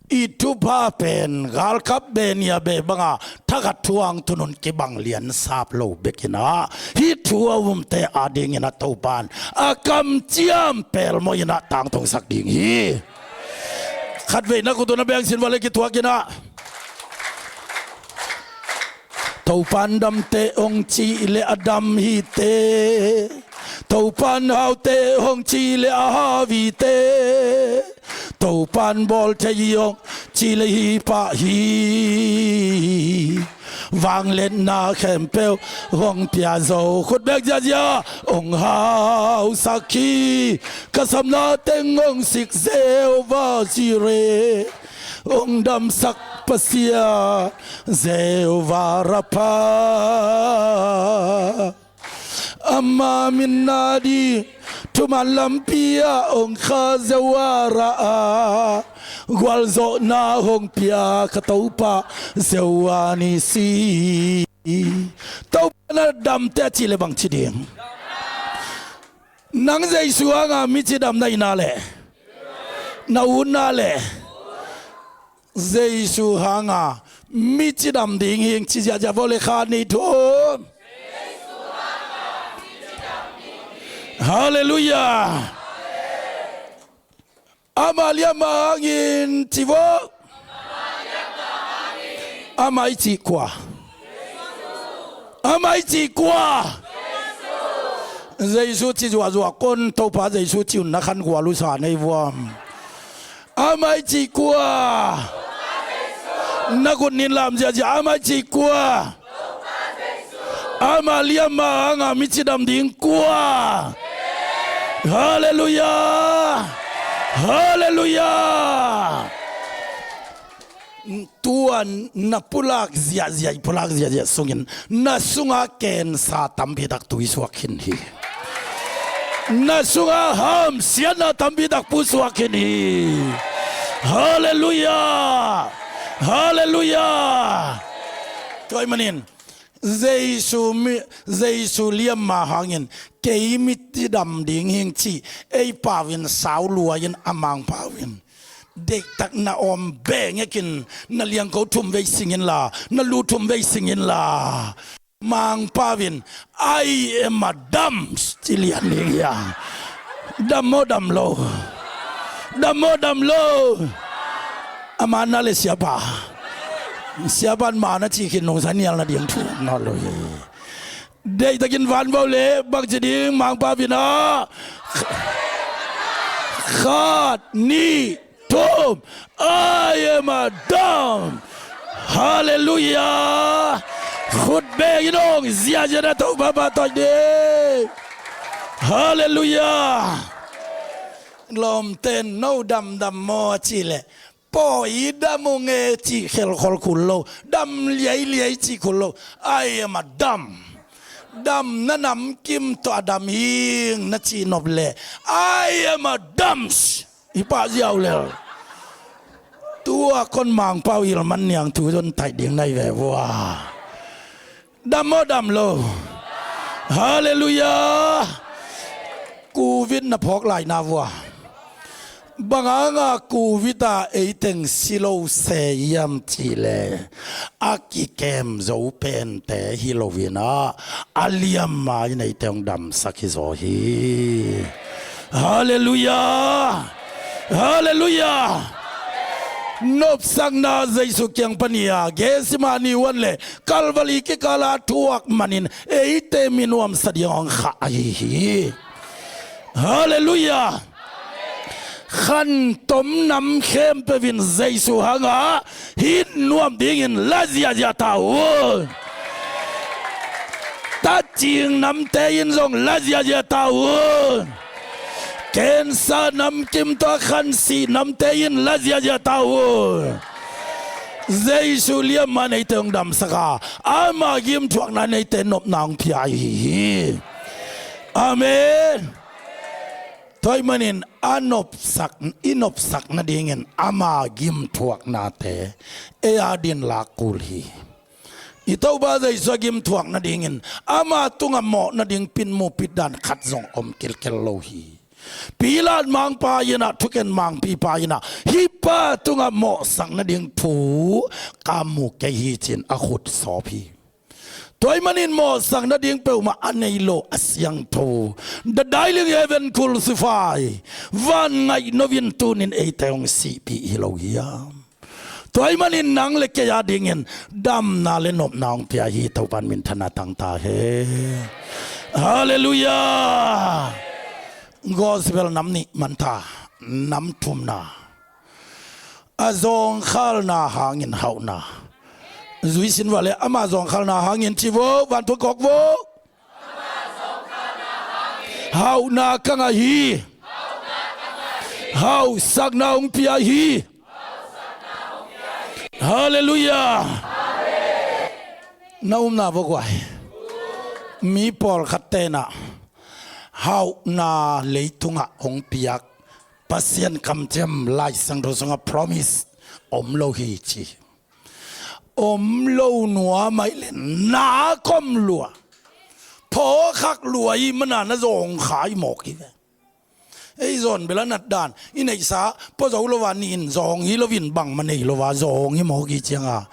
I thupha pen galkap benia be banga thakhat thuang thunun kibang liansap lo bekina, hih thu a umte adingina Topan a kamciam pelmawina tangtungsak ding hi. Khatveina kutuna bengsin vale kituakina. Topan damte hong cih le a dam hite. Topan haute hong cih le a hau hite. Topan bawl thei hong cih le hi pah hi. Vangliatna khempeuh hong pia zo khut bek ziazia hong hausak hi. Ka sapna teng hong sik Jehovah Jireh. Hong damsak Pasian Jehovah Rapha. Ama min a ding thuman lampi ah hong kha ziau a, gualzawhna hong pia ka Topa ziau a ni si. Topa na damte a cih leh bang ci ding? Nang Jesu hanga mi cidam na hi na leh, na ut na leh, Jesu hanga mi cidam ding hing ci ziahziah vua leh khat nih thum. Halleluiah. Ama liamma hangin ci vua. Ama i cih kua? Ama i cih kua? Jesu ci zuahzuah kon, Topa Jesu ci un na khan gual uh sa nei vuam. Ama i cih kua? Na khut nin lam ziahziah, ama i cih kua? Ama liamma hanga mi cidam ding kua? Halleluiah. Halleluiah. Tua na pulak ziahziah, i pulak ziahziah sungin na sunga kensa tampi tak tuisuak khin hi. Na sunga hamsiatna tampi tak pusuak khin hi. Halleluiah. Halleluiah. Tua ahih manin Jesu mi, Jesu liamma hangin kei mi cidam ding hing ci ei pau in sau lua in, a Mangpau in deihtak na om beh ngekin na liangko thum vei sing inla, na lu thum vei sing inla, Mangpau in, "I am a dam," ci lian ding hi a. Dam maw dam lo? Dam maw dam lo? A man na leh siapa, siapa in man a ci khin nungsa nial nading thu na lo hi. Deihtakin van vo leh bang ci ding Mangpau in a? Khat, nih, thum. "I am a dam." Halleluiah. Khut beng in hong ziahziah na Topa pahtawi ding. Halleluiah. Lawmten, no damdam maw a cih leh, pawi dam ung e cih khelkhol kul lo, dam liailiai cih kul lo. "I am a dam." Damna namkim tawh a dam hing na cih nop leh, "I am a dam." Hi pah ziau lel. Tua kon Mangpau hilh man niang thu zon taih ding na hi ve vua. Dam maw dam lo? Halleluiah. Covid na phawk laina vua, bang hanga Covid a eiteng si lo se hiam cih leh, a kikem zo pente hi lo hi a, a liamma in eite hong damsak hi zaw hi. Halleluiah. Halleluiah. Nopsakna Jesu kiang pan hi a, Gethsemane huan leh Calvary kikala thuak manin eite mi nuamsa ding hong khah ahi hi. Halleluiah. Khantom nam khempeuh in Jesu hanga hih nuam dingin la ziahziah ta un. Tacing namte in zong la ziahziah ta un. Kensa namkim tawh khansih namte in la ziahziah ta un. Jesu liamma in eite hong damsak a, ama gimthuakna in eite nopna hong pia ahi hi. Amen. Tua ahih manin a nopsak, i nopsak nadingin ama gimthuaknate ei a din lak kul hi. I Topa Jesu a gimthuak nadingin ama tungah mawh nading pinmu pitdan khat zong om kilkel lo hi. Pilat mangpa in a, thuken mangpipa in a, hih pa tungah mawhsak nading thu ka mu kei hi ci-in a khut sawp hi. Tua ahih manin mawhsak nading peuhmah a nei lo a siangtho, the dying heaven crucify, van ngaih no in tuni-in eite hong sihpih hi lo hiam? Tua ahih manin nang le kei a dingin damna le nopna hong pia hi. Topa in minthanna tang ta hen. Halleluiah. Gospel nam nih man ta, nam thumna. A zawngkhalna hangin hauhna. Zui sin vua leh, ama zawngkhalna hangin ci vo, vantung kawk vo. Hauhna ka ngah hi. Hauhsakna hong pia hi. Halleluiah. Na umna vo guai. Mi pawlkhat tenah hauhna leitungah hong piak Pasian kamciam Lai Siangtho sungah promise om lo hi ci. Om lo nuam ahih leh na kom lua, phawkhak lua i mana na zawngkhai mawk hi ve. Ei zawn bel a nat dan i neihsa pua zo lo a, ni in zawng hi lo in bangmah nei lo a zawng hi mawk hi cianga.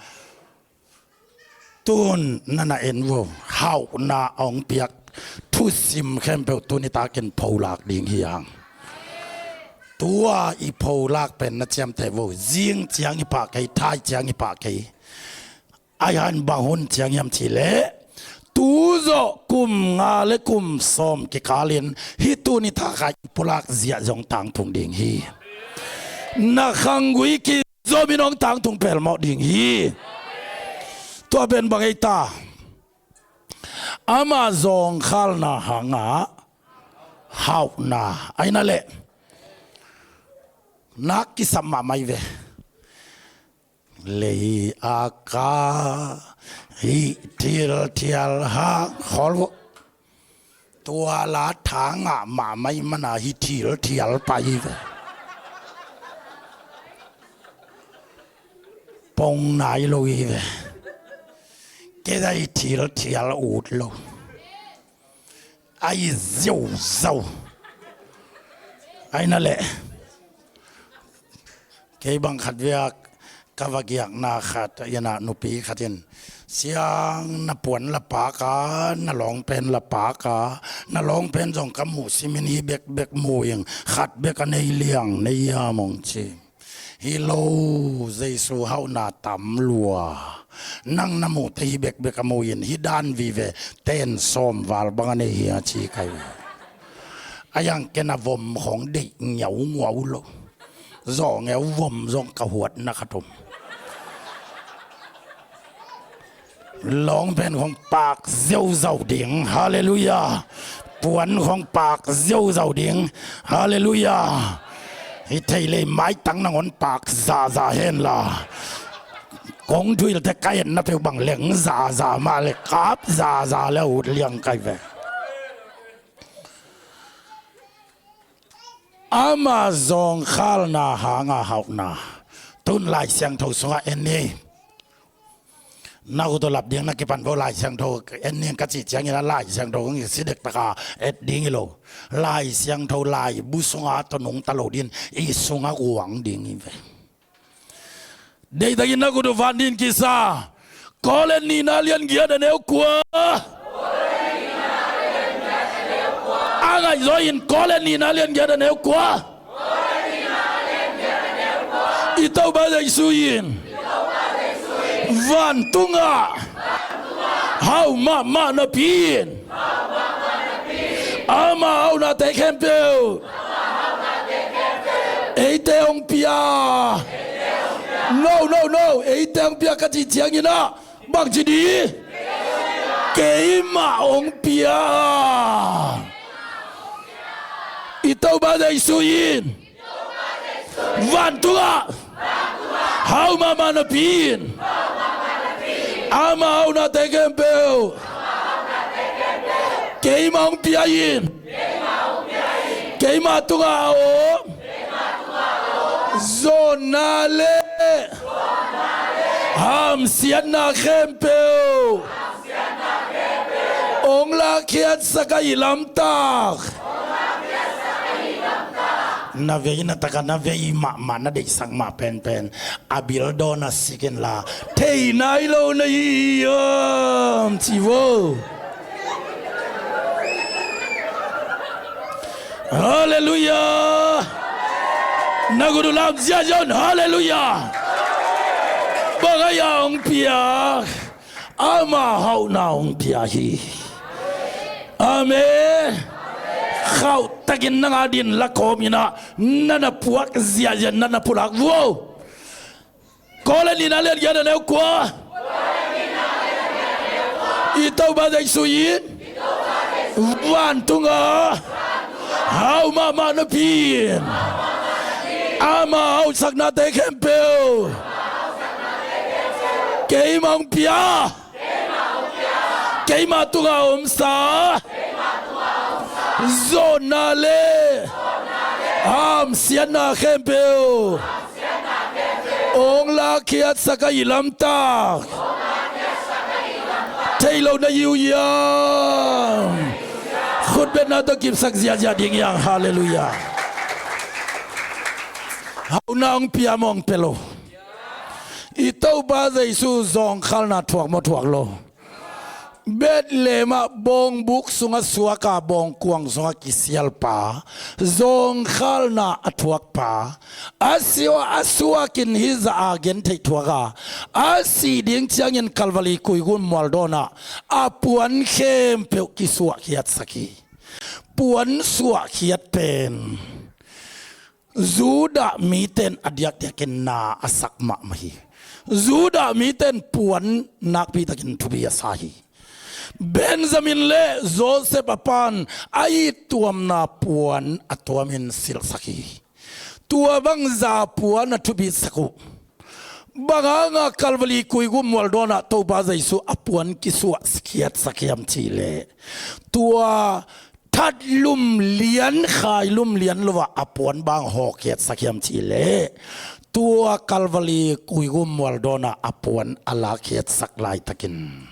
Tun na na en vo, hauhna a hong piak thusim khempeuh tuni takin pholak ding hi hang. Tua i pholak pen na ciamteh vo, zing ciang i pah kei, thai ciang i pah kei. Ai han bang hun ciang hiam cih leh tu zawh kum nga le kum sawm kikalin hih tuni taka i pulak ziah zong tangtung ding hi. Na khanggui ki zomin hong tangtung pelmawh ding hi. Tua pen bang ei ta? Ama zawngkhalna hangah hauhna aina leh nak kisam mahmah hi ve. Lei a ka hih thilthial hang khawl vawh. Tua la tha ngah mahmah i mana hih thilthial pai hi ve. Pong nai lo hi ve. Kei zah hih thilthial ut lo. Ai ziauzau. Aina leh kei bang khat vei a ka va giakna khat a, ina nupi khat in, "Siang, na puan la pak a, na lawngpen la pak a, na lawngpen zong ka muh simin hi bekbek mu ing, khat bek a nei liang nei hiam?" hong ci. "Hi lo, Jesu hauhna tam lua. Nang na muhte hi bekbek a mu in, hi dan vive, ten sawm val bang a nei hi," a ci kai ve. A yang ken a vom khong deih ngiau nguau lo. Zawh ngeu vom zong ka huatna khat om. Lawngpen khong pak ziauzau ding. Halleluiah. Puan khong pak ziauzau ding. Halleluiah. Hi thei lei maitang nangawn pak zaza henla, kong thuilte ka etna peuh bang leng zaza mah le kap zaza le ut liang kai ve. Ama zawngkhalna hanga hauhna. Tun Lai Siangtho sungah en ni. Na khut uh lap ding na kipan vo, Lai Siangtho en ning ka cih ciangin a Lai Siangtho kong si dektaka et ding hi lo. Lai Siangtho laibu sunga tawh nungta lo ding, i sunga guang ding hi ve. Deihtakin na khut uh van ding kisa. Korin nihna lian giat a neu kua. A ngaihzaw in Korin nihna lian giat a neu kua. I Topa Jesu in vantungah hau mahmah napi in ama hauhnate khempeuh eite hong pia. No, no, no. Eite hong pia ka cih ciangin ah bangci ding? Keimah hong pia. I Topa Jesu in vantungah hau mahmah napi in ama hauhnate khempeuh keimah hong pia in. Keimah tungah a om zawnna le hamsiatna khempeuh hong lakkhiatsak ahih lamtak. Na vei na takah na vei mahmah, na deihsak mah penpen a bil dawn a sik inla, thei nai lo na hi hiam ci vo. Halleluiah. Na khut uh lam ziahziah un. Halleluiah. Bang a hong pia? Ama hauhna hong pia hi. Amen. Khauhtakin nang a din la kawm inah na na puak ziahziah, na na pulak vuau. Korin nihna lian giat a neu kua. I Topa Jesu in vantungah hau mahmah napi in ama hauhsaknate khempeuh keimah hong pia. Keima tungah a omsa zawhna le hamsiatna khempeuh hong lakkhiatsak ahih lamtak. Thei lo na hi uh hiam? Khutbetna tawh kipsak ziahziah ding hi hang. Halleluiah. Hauhna hong pia maw hong pia lo? I Topa Jesu zawngkhalna thuak maw thuak lo? Bethlehem ah bawngbuk sungah suak a, bawngkuang sungah kisialpa, zawngkhalna a thuakpa, a sua, a suakin hih zah a gentheih thuak a, a sih ding ciangin Kalvali kuigum mualdawnah a puan khempeuh kisuahkhiatsak hi. Puan suahkhiat pen Judah mite in a diakdiakin na a sak mahmah hi. Judah mite in puan nakpitakin thupi a sa hi. Benjamin le Joseph a pan a ittuamna puan a tuamin silhsak hi. Tua bang zah puan a thupisak uh? Bang hanga Kalvali kuigum mualdawnah Topa Jesu a puan kisuahkhiatsak hiam cihleh, tua thatlum lian, khailum lian lo-ah a puan bang hawkkhiatsak hiam cihleh, tua Kalvali kuigum mualdawnah a puan a lakkhiatsak laitakin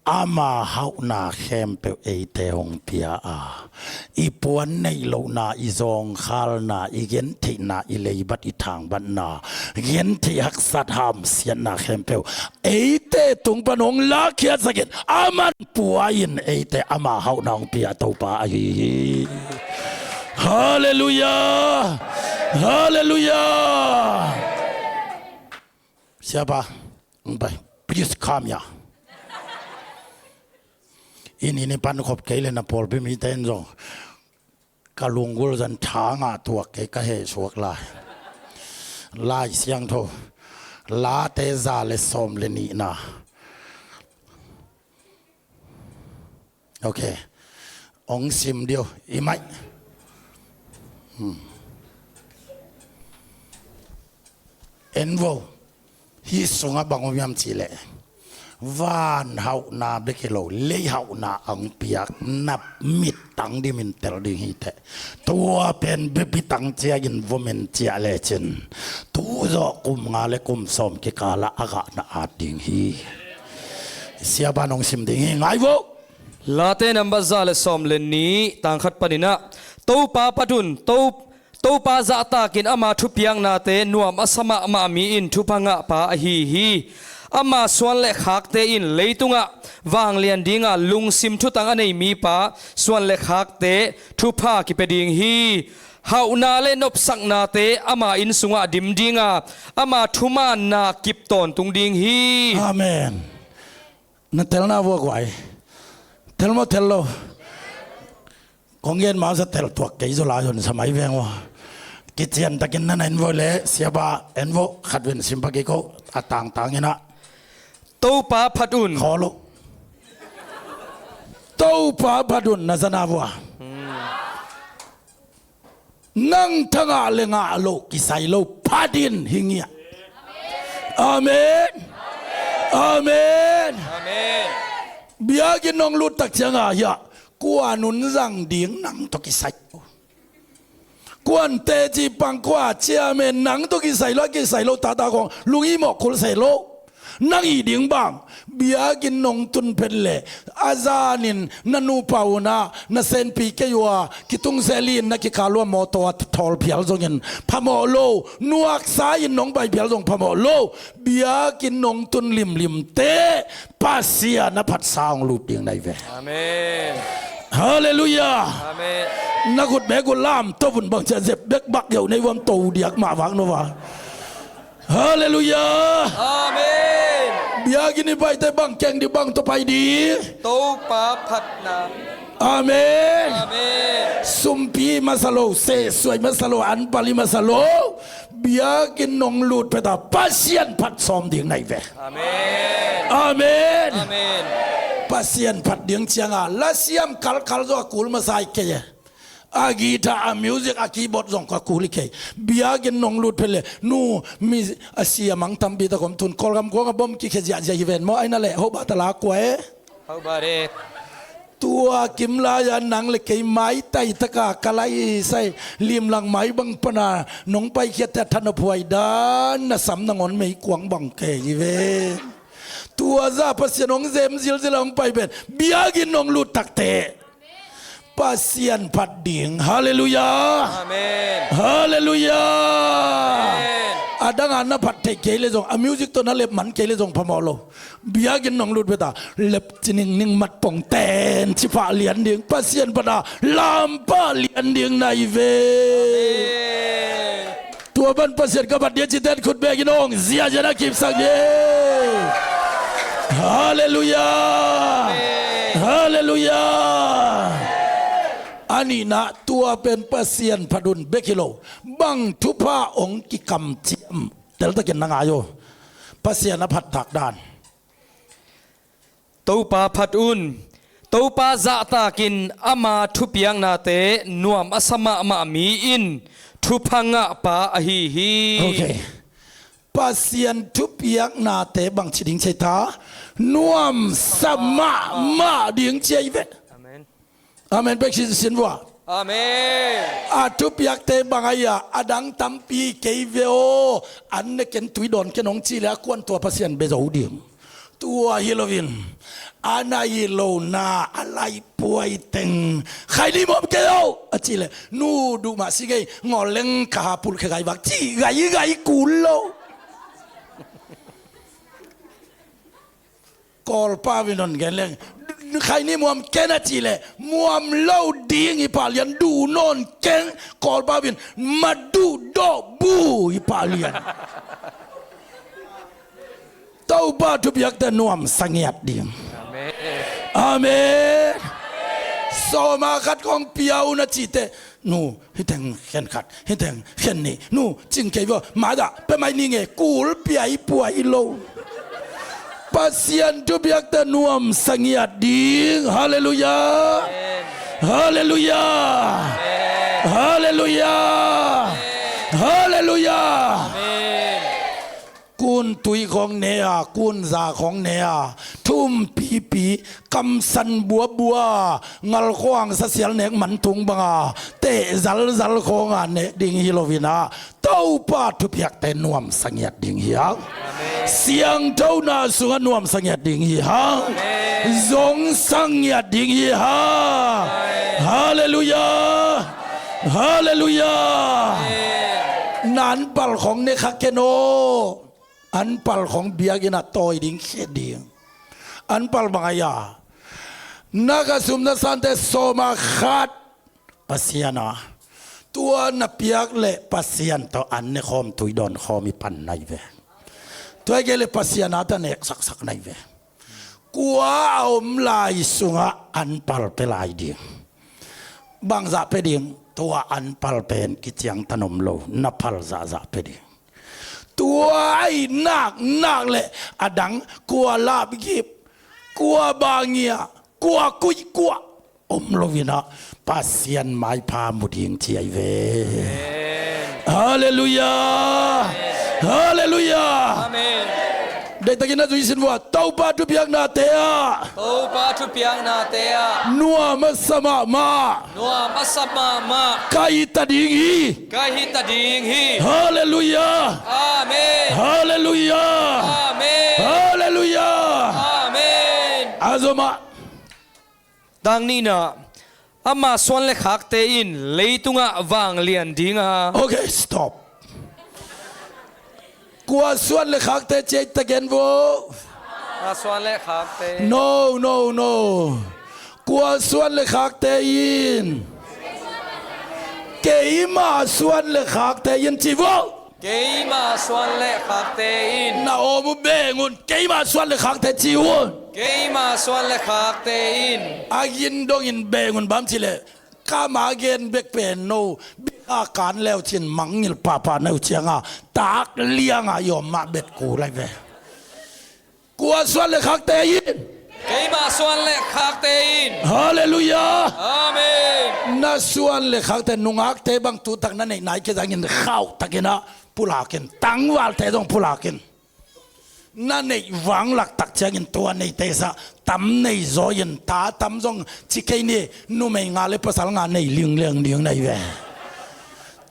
ama hauhna khempeuh eite hong pia a, i puan neih lohna, i zawngkhalna, i gentheihna, i leibat, i thangbatna, gentheih haksat hamsiatna khempeuh eite tung pan hong lakkhiatsakin, aman pua-in eite ama hauhna hong pia Topa ahi hi. Halleluiah. Halleluiah. Siapa, hong pai. Please come here. Inn, inn i pan khop kei le na pawlpi mite in zong ka lunggulh zan tha ngah tuak kei, ka hehsuak lai. Lai Siangtho Late za le sawm le nihna. Ok. Hong sim dih o, i maih. Hmm. En vo. Hih sungah bang om hiam cihleh, van hauhna bek hi lo, lei hauhna a hong piak na mittang dimin tel ding hi teh. Tua pen bepitang ciangin vomin ciah lecin, tu zawh kum nga le kum sawm kikalah a gahna at ding hi. Siapa in hong sim ding hi, ngai vo. Late nambat za le sawm le nih, tang khat paninah, Topa phat un, To, Topa zahtakin ama thupiaknate nuam a sa mahmah mi in thupha ngahpa ahi hi. Ama suan le khakte in leitungah vanglian dinga lungsim thutang a nei mipa suan le khakte thupha kipia ding hi. Hauhna le nopsaknate ama inn sungah dim dinga, ama thumaanna kip tawntung ding hi. Amen. Na telna vua guai. Tel maw, tel lo? Kong gen masa tel tuak kei zaw lai hun sa mai veng maw. Kiciantakin na na en vo le, siapa en vo, khat vin simpa kei ko, a tangtang inah. Topa phat un. Khaw lo. Topa phat un, na zana vua. Hmm. Nang thangah le ngah loh kisai lo, phat in hi ngiah. Amen. Amen. Amen. Biakinn hong lut tak ciangah hiah kua nunzang ding nang tawh kisai lo. Kuan teci pang kua ciamen nang tawh kisai lo, a kisai lo tata kong lungi mawh khul se lo. Nang ih ding bang, biakinn nong tun phet leh a zanin na nupa unah na senpi kei uh a, kitung seli in na kikal uh a mawtaw a thawl phial zongin phamawh lo, nuaksa in nong bai phial zong phamawh lo, biakinn nong tun limlim teh Pasian a phatsa hong lut ding na hi ve. Amen. Halleluiah. Amen. Na khut bek uh lam to vun bang cia zep bek bak yau nei vuam to diak mah vak no va. Halleluiah. Amen. Biakinn i paite bang keng di, bang tawh pai di? Topa phatna. Amen. Amen. Sumpi masa lo, sehsuai masa lo, anpali masa lo, biakinn nong lut phet a Pasian phat sawm ding na hi ve. Amen. Amen. Amen. Pasian phat ding cianga lasiam kalkal zaw a kul masa hi kei e. A guitar, a music, a keyboard zong kua kul hi kei. Biakinn nong lut phet le nu mi a siamang tampi tak om tun Kawlgam kuang a bom kikhia ziahziah hi ven maw, aina le hoba tala kua e. Tua kim lai-a nang le kei maitai taka ka laisai limlang mai bang pana nong paikhiatte a thanop huai dan na sam nangawn meikuang bang kei hi ve. Tua zah Pasian hong zem zilzil a hong pai pen biakinn hong lut takte Pasian phat ding. Halleluiah. Amen. Halleluiah. Amen. A danga na phat theih kei le zong, a music tawh na lep man kei le zong phamawh lo. Biakinn hong lut beta lep ci ningning mat pong ten ci pah lian ding, Pasian pana lam pah lian ding na hi ve. Amen. Tua ban Pasian ka bat dia ci ten khut bekin hong ziazia na kipsak ding. Halleluiah. Amen. Halleluiah. A nihna tua pen Pasian phat un bek hi lo. Bang thupha hong kikamciam teltakin na ngai uh. Pasian a phat takdan. Topa phat un. Topa zahtakin ama thupiaknate nuam a sa mahmah mi in thupha ngahpa ahi hi. Okay. Pasian thupiaknate bang ci ding ci ta? Nuam sa mahmah ding ci ahi ve. Amen. Amen bek sin, sin vua. Amen. A thupiakte bang ahi a, a dang tampi kei ve aw, an ne ken tui dawn ken hong ci le a kuan tua Pasian bia zo ding. Tua hi loin a na hi lo na a lai puai teng khai ni muam kei aw a ci le nu duh mah si ngei ngawl leng ka ha pulh khe gai vak ci gai gai kul lo. Kawlpa vin hon gen leng khai ni muam ken a ci le muam lo ding hi pah lian, duh nawn keng. Kawlpa vin ma duh dawh bu hi pah lian. Topa thupiakte nuam sa ngiat ding. Amen. Amen. Sawma khat kong pia un a cite nu, hiteng khen khat, hiteng khen nih, nu, cing kei vua, madah pia mai ni nge, kul piaipuai lo. Pasian thupiakte nuam sa ngiat ding. Halleluiah. Amen. Halleluiah. Amen. Halleluiah. Amen. Halleluiah. Amen. Kun tui khawng ne a, kun za khawng ne a, thumpipi, kamsan buabua, ngalkhuang sasial nek man tung banga teh zalzal khawnga neh ding hi loinah Topa thupiakte nuam sa ngiat ding hi hang. Amen. Siangthona sungah nuam sa ngiat ding hi hang. Amen. Zong sa ngiat ding hi hang. Amen. Halleluiah. Halleluiah. Amen. Nan pal khawng ne kha ken aw. An pal khawng biakinn ah tawi ding khia ding. An pal bang ahi a, na ka sum na sante sawma khat Pasian a, tua na piak leh Pasian tawh an ne khawm tui dawn khawm i pan nai ve. Tua i kei leh Pasian a ta nek saksak nai ve. Kua a om lai sungah an pal pe lai ding. Bangzah pe ding, tua an pal pen kiciangtan om lo, na pal zahzah pe ding. Tua ahi naknak le adang kua lapgip, kua bangia, kua kuihkuah om loinah Pasian maipha mu ding ci ahi ve. Amen. Halleluiah. Amen. Halleluiah. Amen. Deihtakin a zui sin vua. Topa thupiaknate ah. Topa thupiaknate ah. Nuam a sa mahmah. Nuam a sa mahmah. Ka hi ta ding hi. Ka hi ta ding hi. Halleluiah. Amen. Halleluiah. Amen. Halleluiah. Amen. A zomah. Tang nihna, ama suan le khakte in leitungah vanglian dinga. Okay, stop. Kua suan le khakte ci ei ta gen vo. Ama suan le khakte. No, no, no. Kua suan le khakte in. Keima suan le khakte in ci vo. Keima suan le khakte in. Na om uh beng un. Keima suan le khakte ci un. Keima suan le khakte in. A gin dongin beng un bang ci le. Kama gen bek pen no. Bia kan leu cin mangngil papa neu cianga. Tak lianga i om mah bet ku lai ve. Kua suan le khakte in. Keima suan le khakte in. Halleluiah. Amen. Na suan le khakte nungakte bang tutak na neih nai kei zangin khauh takinah pulakin tangvalte zong pulakin. Na neih vanglak tak ciangin tua neite sah tam nei zaw in, ta tam zong ci kei ni, numei nga le pasal nga nei lingleng ding na hi ve.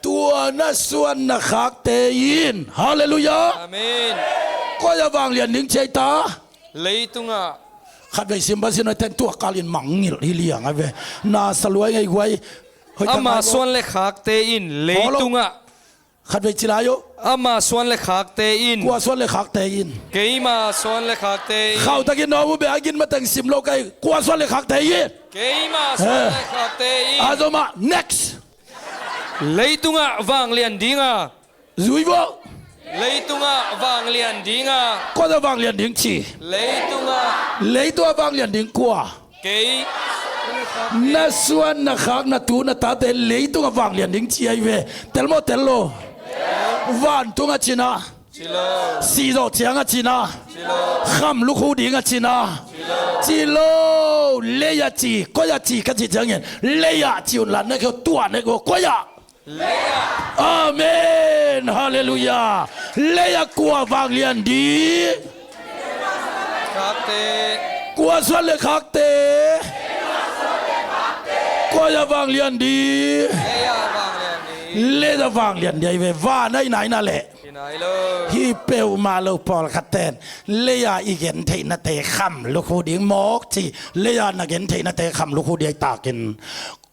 Tua na suan na khakte in, halleluiah. Amen. Koi ah vanglian ding ci ai ta? Leitungah. Khatvei simba sin a ten tua kalin mangngilh hi liang a ve. Na saluai ngei guai. Hoih, ama suan le khakte in leitungah. Khatvei ci lai uh. Ama suan le khakte in. Kua suan le khakte in? Keima suan le khakte in. Khauh takin nawm uh bia, a gin mateng sim lo kai. Kua suan le khakte in? Keima suan le khakte in. A zom ah, next. Leitungah vanglian dinga. Zui vo. Leitungah vanglian dinga. Kua tawh vanglian ding ci? Leitungah. Leitungah vanglian ding kua? Kei. Na suan na khak na tu na tate leitungah vanglian ding ci ai ve. Tel maw, tel lo? Vantungah cina. Ci lo. Sih zawh ciangah cina. Ci lo. Kham lukhu dingah cina. Ci lo. Ci lo. Lei-ah ci, koi-ah ci ka cih ciangin, lei-ah ci un la, nek hi, tua nek hi, koi-ah. Lei-ah. Amen. Halleluiah. Lei-ah kua vanglian ding? Khakte. Kua suan le khakte? Koi-ah vanglian ding? Lei-ah vanglian ding. Lei-ah vanglian ding ai ve. Van ah i nai na leh. I nai lo. Hi peuhmah lo, pawlkhat ten lei-ah i gentheihnate kham lukhu ding mawk ci. Lei-ah na gentheihnate kham lukhu ding ai takin,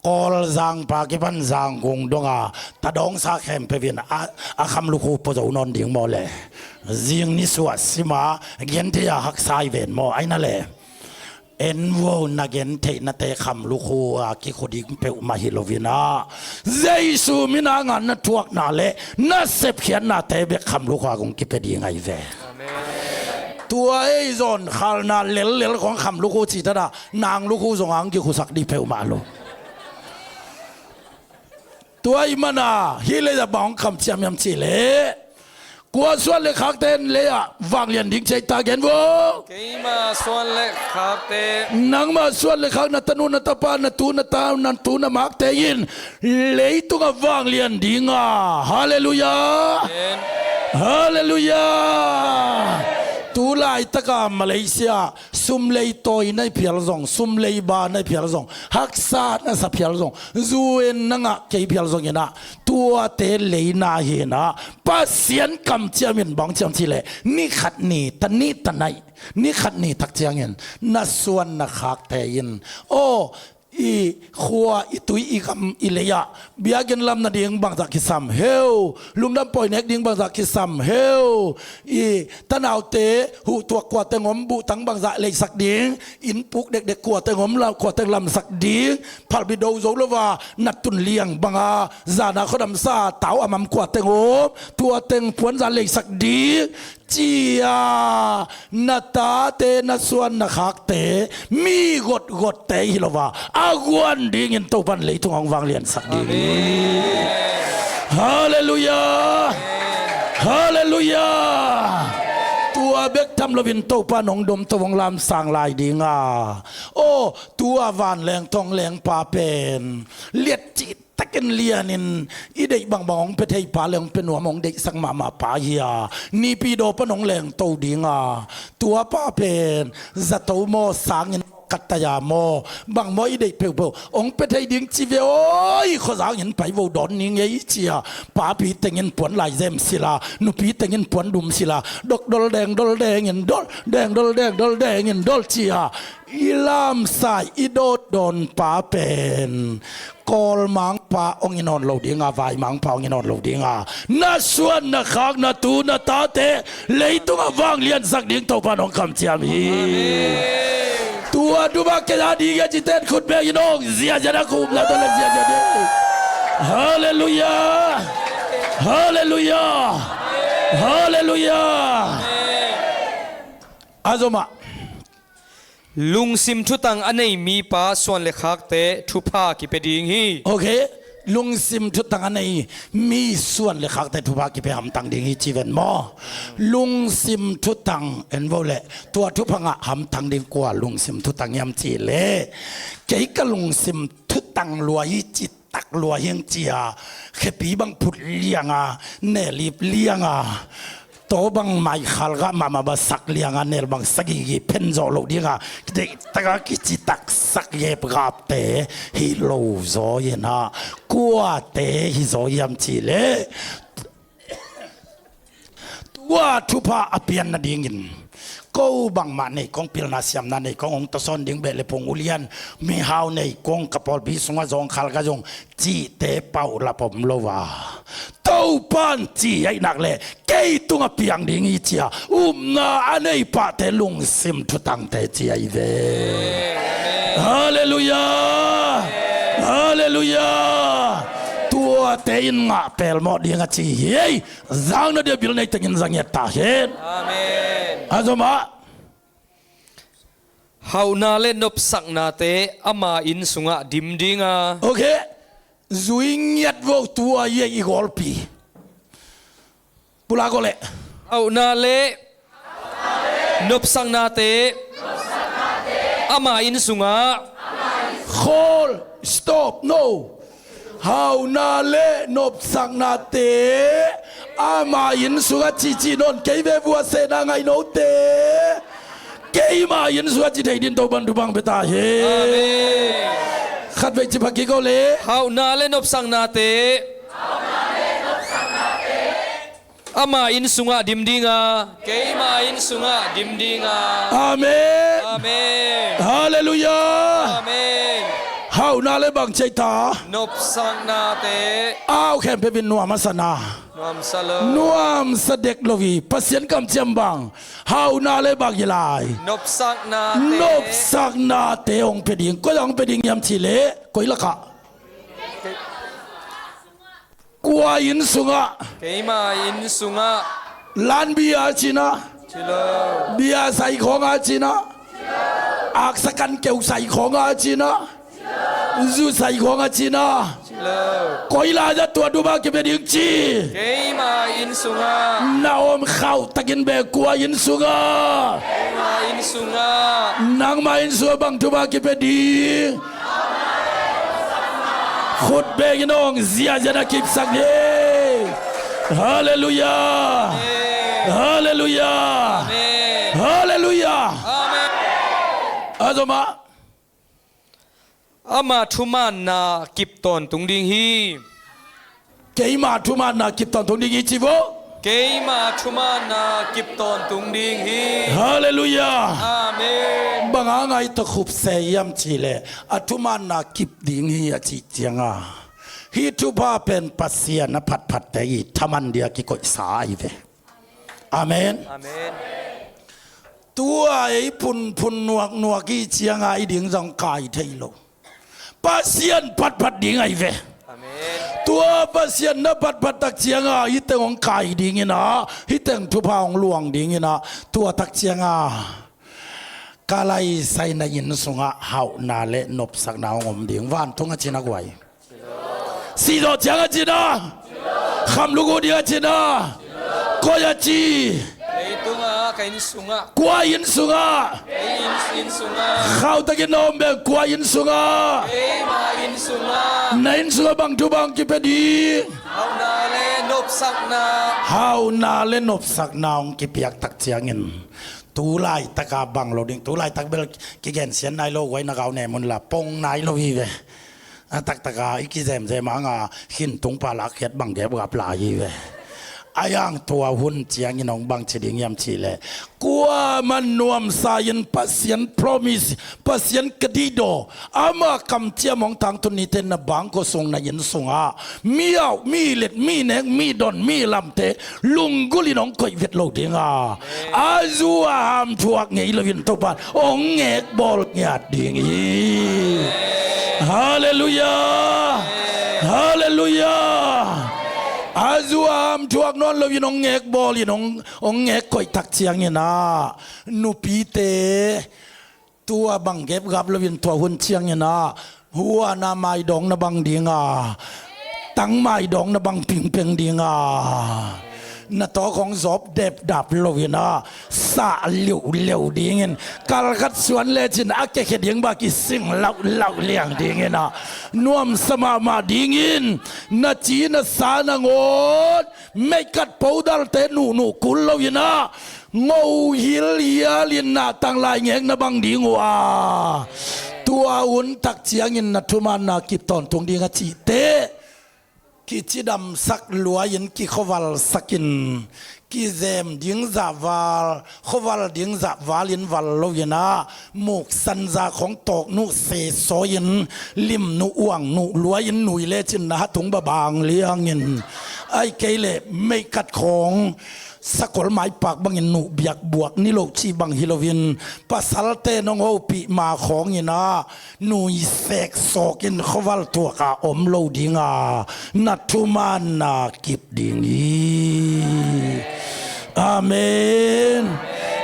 Kawlzangpa kipan Zangkung donga ta dawngsa khempeuh in a, a kham lukhu pua zo nawn ding maw le? Zing ni suah sima genthei a haksa i ven maw? Ai na le, en vo, na gentheihnate kham lukhu a kikhu ding peuhmah hi loin ah, Jesu min a ngan na thuakna le na sepkhiatnate bek kham lukhu a kong kipia ding ai ve. Amen. Tua ei zawn khalna lellel khong kham lukhu cih ta dah, nang lukhu zong a hong kikhusak ding peuhmah lo. Tua ahih manin hih lei-ah bang hong kamciam hiam cih leh, kua suan le khakte in lei-ah vanglian ding ci ai ta, gen vo. Keima suan le khakte. Nangmah suan le khak, na tanu na tapa, na tu na ta, na tu na makte in leitungah vanglian dinga. Halleluiah. Amen. Halleluiah. Tu laitaka Malaysia sum lei tawi na hi phial zong, sum lei ba na hi phial zong, haksa na sa phial zong, zu-en na ngah kei phial zongin ah, tuate leina hi-in ah, Pasian kamciam in bang ciam cih leh, ni khat ni, ta ni ta naih, ni khat ni tak ciangin na suan na khakte in, aw, i khua, i tui, i gam, i lei-ah biakinn lam nading bangzah kisam hiam, lungdam pawi nek ding bangzah kisam hiam, i tanaute huh tuak kua teng om, buhtang bangzah leisak ding, inn puk dekdek kua teng om, lau kua teng lamsak ding, phalbi do zo lo-a na tun liang banga zan a khuadamsa tau a mam kua teng om, tua teng puanzah leisak ding, ci-a na tate, na suan na khakte mi gotgotte hi lo-a, a guan dingin Topan leitungah hong vangliansak ding. Amen. Halleluiah. Halleluiah. Tua bek tham loin Topan hong domto, hong lamsang lai dinga. Aw, tua vanleng thong lengpa pen liat cih takin lianin, i deih bangbang hong pia thei pa le hong pia nuam, hong deihsak mahmah pa hi-a, Naypyidaw pan hong lengto dinga, tua pa pen zato maw, sangin kat tai-a maw, bang maw, i deih peuhpeuh hong pia thei ding ci ve aw, i khuazangin pai vo, dawn ning ei ci-a, papi tengin puan laizem sila, nupi tengin puan dum sila, dok dol deng dol dengin dol, deng dol deng dol dengin dol ci-a, i lamsai, i dawt dawn pa pen Kawl mangpa hong hi nawn lo dinga, vai mangpa hong hi nawn lo dinga, na suan na khak, na tu na tate leitungah vangliansak ding Topan hong kamciam hi. Amen. Tua duma kei a ding a cite in khut bengin hong ziahziah a, ka upna tawh le ziahziah ding. Halleluiah. Halleluiah. Halleluiah. A zom ah. Lungsim thutang a nei mipa suan le khakte thupha kipia ding hi. Ok. Lungsim thutang a nei mi suan le khakte thupha kipia hamtang ding hi ci ven maw? Lungsim thutang en vo le, tua thupha ngah hamtang ding kua lungsim thutang hiam cih leh, kei ka lungsim thutang lua hi, ci tak lua hi'ng ci-a, khepi bang phut lianga, nelip lianga, Tua bang mai khalgah mahmah ba sak lianga nel bang sagigi phen zawh loh dinga deihtakah kicitak sak gepgapte hi lo zaw inah kuate hi zaw hiam cihleh tua thupha a pian nadingin ko bangmah nei kong pilna siamna nei kong hong tawsawn ding beh le phung ulian mihau nei kong ka pawlpi sungah zawngkhal ka zong cihte paulap om lo a Topan ci aihnak le kei tungah piang ding hi cia upna a nei pahte lungsim thutangte ci ahi ve. Halleluiah. Halleluiah. Tuate in ngah pelmawh ding a ci hi. Zang na dia bil nei tengin zangiat ta hen. Amen. A zomah hauhna le nopsaknate ama inn sungah dim dinga. Okay. Zui ngiat vo tua i ei i gawlpi. Pulak aw leh. Hauhna le nopsaknate ama inn sungah. Khawl. Stop. No. Hauhna le nopsaknate ama inn sungah cihcih nawn kei ve vua sehna ngaih note. Keima inn sungah ci thei din Topan thupha pia ta hi. Amen. Khatvei ci pha kik aw leh. Hauhna le nopsaknate ama inn sungah dim dinga. Keima inn sungah dim dinga. Amen. Amen. Halleluiah. Amen. Hauhna le bang ci ei ta. Nopsaknate. Au khempeuh in nuam a sa na. Nuamsa lo. Nuamsa dek lo hi. Pasian kamciam bang hauhna le bang hi lai. Nopsaknate. Nopsaknate hong pia ding. Koi ah hong pia ding hiam cihleh koi lakah. Kua inn sungah. Keima inn sungah. Lan bia cina. Ci lo. Bia sai khawng a cina. Aksa kan keu sai khawng a cina. Zu sai khawng a cina. Ci lo. Koi lai ah tua thupha kipia ding ci. Keima inn sungah. Na om khauh takin bek kua inn sungah. Keima inn sungah. Nangma inn sungah bang thupha kipia ding. Khut bengin hong ziahziah na kipsak hi. Halleluiah. Amen. Halleluiah. Amen. Halleluiah. Amen. A zomah. Ama thumaanna kip tawntung ding hi. Keima thumaanna kip tawntung ding hi ci vo. Keima thumaanna kip tawntung ding hi. Halleluiah. Amen. Bang a ngai takhup se hiam cihleh a thumaanna kip ding hi a cih cianga hih thupha pen Pasian a phatphatte i thaman dia kikoihsa ahi ve. Amen. Amen. Tua ei phunphun nuaknuak i cianga i ding zong kai thei lo. Pasian phatphat ding ahi ve. Amen. Tua Pasian na phatphat tak cianga hih teng hong kai dingin ah hih teng thupha hong luang dingin ah tua tak cianga ka laisai na inn sungah hauhna le nopsakna hong om ding. Vantung a cina guai. Sihzawh ciang a cina. Khamluk uh ding a cina. Koi a ci. Leitungah ka inn sungah. Kua inn sungah. Kei inn, inn sungah. Khauhtakin na om bek kua inn sungah. Keima inn sungah. Na inn sungah bang thupha hong kipia ding. Hauhna le nopsakna. Hauhna le nopsakna hong kipiak tak ciangin tu laitaka bang lo ding, tu laitak bel kigensian nai lo, guai na gau nem unla pong nai lo hi ve. A taktaka i kizemzem hanga khintung pa lakkhiat bang gepgap lai hi ve. A yang tua hun ciangin hong bangci ding hiam cihleh kuaman nuamsa in Pasian promise, Pasian ka dihdaw, ama kamciam hong tangtun nite na bangkua sung na inn sungah mi auh, mi let, mi nek, mi don, mi lamte lunggulhin hong koih vet lo dinga a zu a ham thuak ngei loin Topan hong ngekbawl ngiat ding hi. Halleluiah. Halleluiah. A zu a ham thuak nawn loin hong ngekbawlin hong, hong ngekkoih tak ciangin ah nupite tua bang gepgap loin tua hun ciangin ah huana maidawng na bang dinga, tang maidawng na bang pingpeng dinga, Na tawk hong zawp depdap lo in ah, sah liuliu dingin, kalkhat suan lecin a kekhia ding bang kising lauhlauh liang dingin ah, nuamsa mahmah dingin, na ci na sa nangawn meikhat powder-te nuhnuh kul lo in ah, ngo hilhial in nahtang lai ngek na bang ding uh a, tua hun tak ciangin na thumanna kip tawntung ding a cihte kicidamsak lua-in, kikhuavalsakin, kizem ding zahval, khuaval ding zahval in val lo in ah, muksan zak hong tawk nuh, sesawi-in lim nuh, uang nuh lua-in, nui lecin na hatung babang liangin, ahih kei leh meikhat khawng sakol maipak bangin nuh biakbuak ni loh cih bang hi loin, pasalte nong hopih ma khawng in ah, nui seksawkin khuaval tuak a om lo ding a, na thumanna kip ding hi. Amen.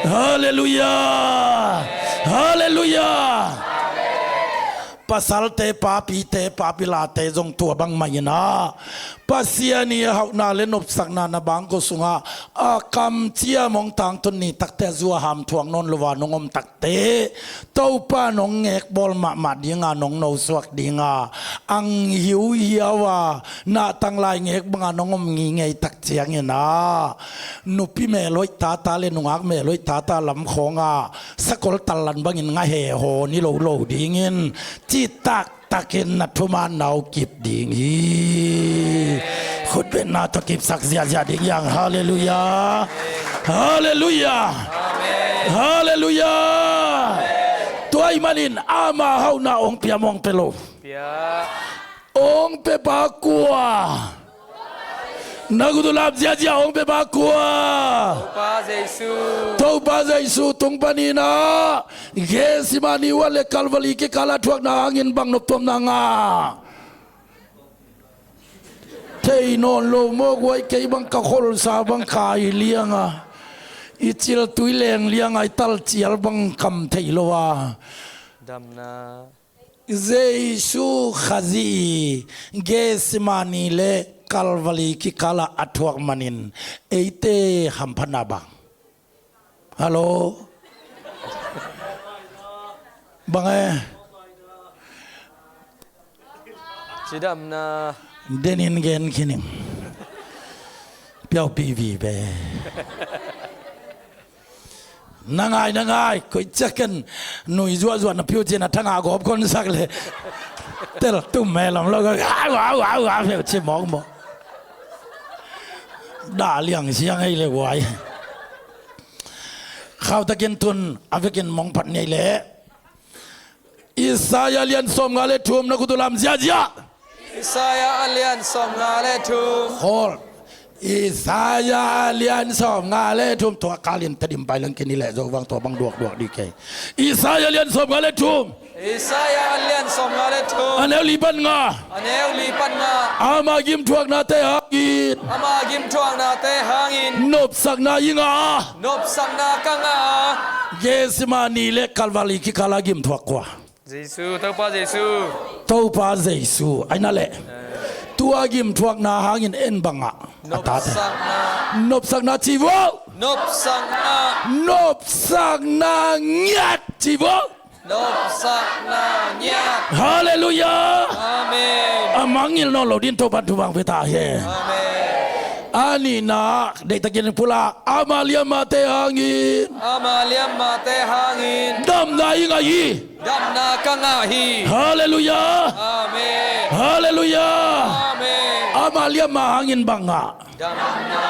Halleluiah. Halleluiah. Pasalte, papite, papilate zong tua bangmah in ah, Pasian ii hauhna le nopsakna na bangkua sungah a kamciam hong tangtun ni takte, a zu a ham thuak nawn lo a nong om takte, Topa nong ngekbawl mahmah ding a, nong nosuak ding a, ang hiuhiau a, nahtang lai ngek bang a nong om ngingei tak ciangin ah, nupi mel hoih tata le nungak mel hoih tata lam khawng ah sakol tallan bangin ngah hehaw ni lo lo dingin, cih taktakin na thumanna uh kip ding hi. Khutbetna tawh kipsak ziahziah ding hi hang. Halleluiah. Halleluiah. Halleluiah. Tua ahih manin ama hauhna hong pia maw hong pia lo? Pia. Hong pia pa kua? Na khut uh lam ziahziah, hong pia pa kua? Topa Jesu. Topa Jesu tung panin ah, Gethsemane huan le Calvary kikal a thuakna hangin bang noptuamna ngah? Thei nawn lo maw, guai, kei bang ka kholsa bang kai liang a, i ciltui leng liang a, i talcial bang kam thei lo a. Damna. Jesu Khazih ii Gethsemane le Calvary kikal ah a thuak manin eite hamphatna bang? Hallo? Bang e? Cidamna. Denin gen khin ing. Piaupi vive. Na ngai, na ngai, koih ciakin nui zuahzuah na piu cin a thanga gawp konsak le tel tum me lam lo ka, au, au, au, au, peuh ci mawkmawk. Dah liang siang ei le guai. Khauhtakin tun a vekin mong phat ngei le. Isaiah lian sawmnga le thum, na khut uh lam ziahziah. Isaiah a lian sawmnga le thum. Khawl. Isaiah a lian sawmnga le thum. Tua kalin Tedim pai leng kini leh zo vang tua bang duakduak dih kei. Isaiah lian sawmnga le thum. Isaiah a lian sawmnga le thum. A neu li pan nga. A neu li pan nga. Ama gimthuaknate hangin. Ama gimthuaknate hangin. Nopsakna i ngah a. Nopsakna ka ngah a. Gethsemane le Calvary kikal a gimthuak kua? Jesu, Topa Jesu. Topa Jesu. Aina le. Tua gimthuakna hangin en bang ngah? A tate. Nopsakna. Nopsakna ci vo. Nopsakna. Nopsakna ngiat ci vo. Nopsakna ngiat. Halleluiah. Amen. A mangngilh nawn lo dingin Topa'n thupha hong pia ta hen. Amen. A nihna, deihtakin pulak. Ama liammate hangin. Ama liammate hangin. Damna i ngah hi. Damna ka ngah hi. Halleluiah. Amen. Halleluiah. Amen. Ama liamma hangin bang ngah? Damna.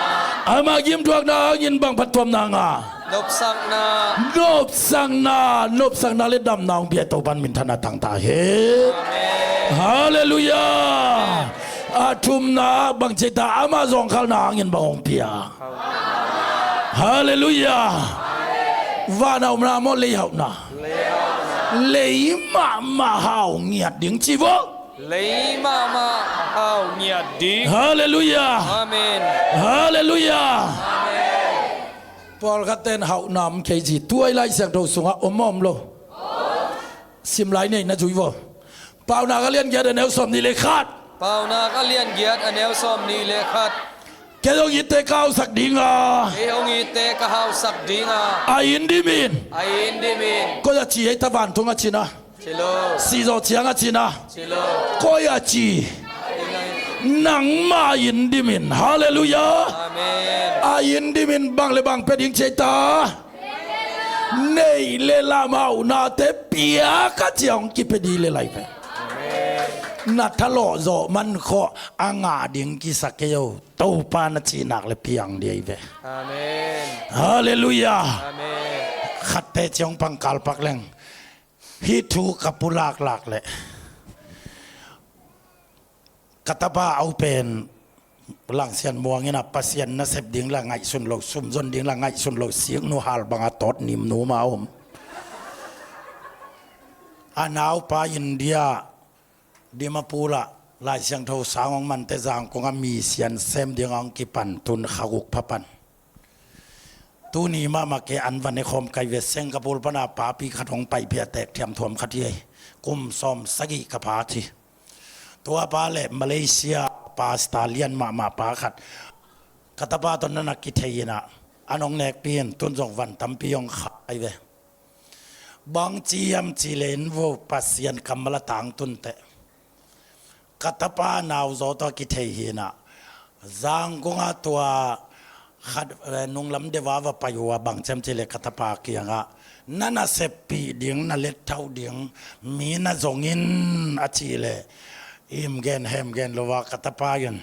Ama gimthuakna hangin bang phattuamna ngah? Nopsakna. Nopsakna, nopsakna le damna hong pia Topa'n minthanna tang ta hen. Amen. Halleluiah. A thumna bang ci ta, ama zawngkhalna hangin bang hong pia? Halleluiah. Van hauhna maw, lei hauhna? Lei mahmah hau ngiat ding ci vo. Lei mahmah hau ngiat ding. Halleluiah. Amen. Halleluiah. Amen. Pawlkhatte in hauhna om kei ci, tua i Lai Siangtho sungah om maw om lo? Sim lai nei na zui vo. Paunak a lian giat a neu sawmnih le khat. Paunak a lian giat a neu sawmnih le khat. Kei hong itte ka hausak ding a. Kei hong itte ka hausak ding a. A inn dim in. A inn dim in. Koi a ci ei ta, vantung a ci na. Ci lo. Sihzawh ciang a ci na. Ci lo. Koi a ci. Nangmah inn dim in. Halleluiah. Amen. A inn dim in, bang le bang pia ding ci ei ta. Neih le lam, haunate piak a ci a hong kipia ding le lai ve. Na thalawh zawh man khawh a ngah ding kisa kei o. Topa na cih nak le piang ding hi ve. Amen. Halleluiah. Amen. Khatte ci hong pang kalpak leng. Hih thu ka pulaklak leh ka tapa au pen Langsian Muang in a, Pasian nasep ding la ngaihsun lo, sumzon ding la ngaihsun lo, siknu hal banga tawt nimnu ma om. A naupa India, Dimapur ah Lai Siangtho sang hong mante, Zangkong ah misian sem ding a hong kipan, tun kha guk pha pan. Tuni mahmah kei an va ne khawm kai ve. Singapore pana papi khat hong pai pia, tek thiam thuam khat hi ei. Kum sawm sagih ka pha ci. Tua pa le Malaysia pastor lian mahmah pa khat ka tapa tawh na na kithei in a, an hong nekpi in, tun zong van tampi hong kha kai ve. Bang ci hiam cih leh, in vo, Pasian kammal a tangtun teh, ka tapa nauzaw tawh kithei hi in a, Zangkong ah tua khat, eh, nunglam deuh a va pai uh a, bang ci hiam cih leh ka tapa kiangah, na naseppih ding, na lethauh ding mi na zong in a cih leh, im gen hem gen lo a, ka tapa in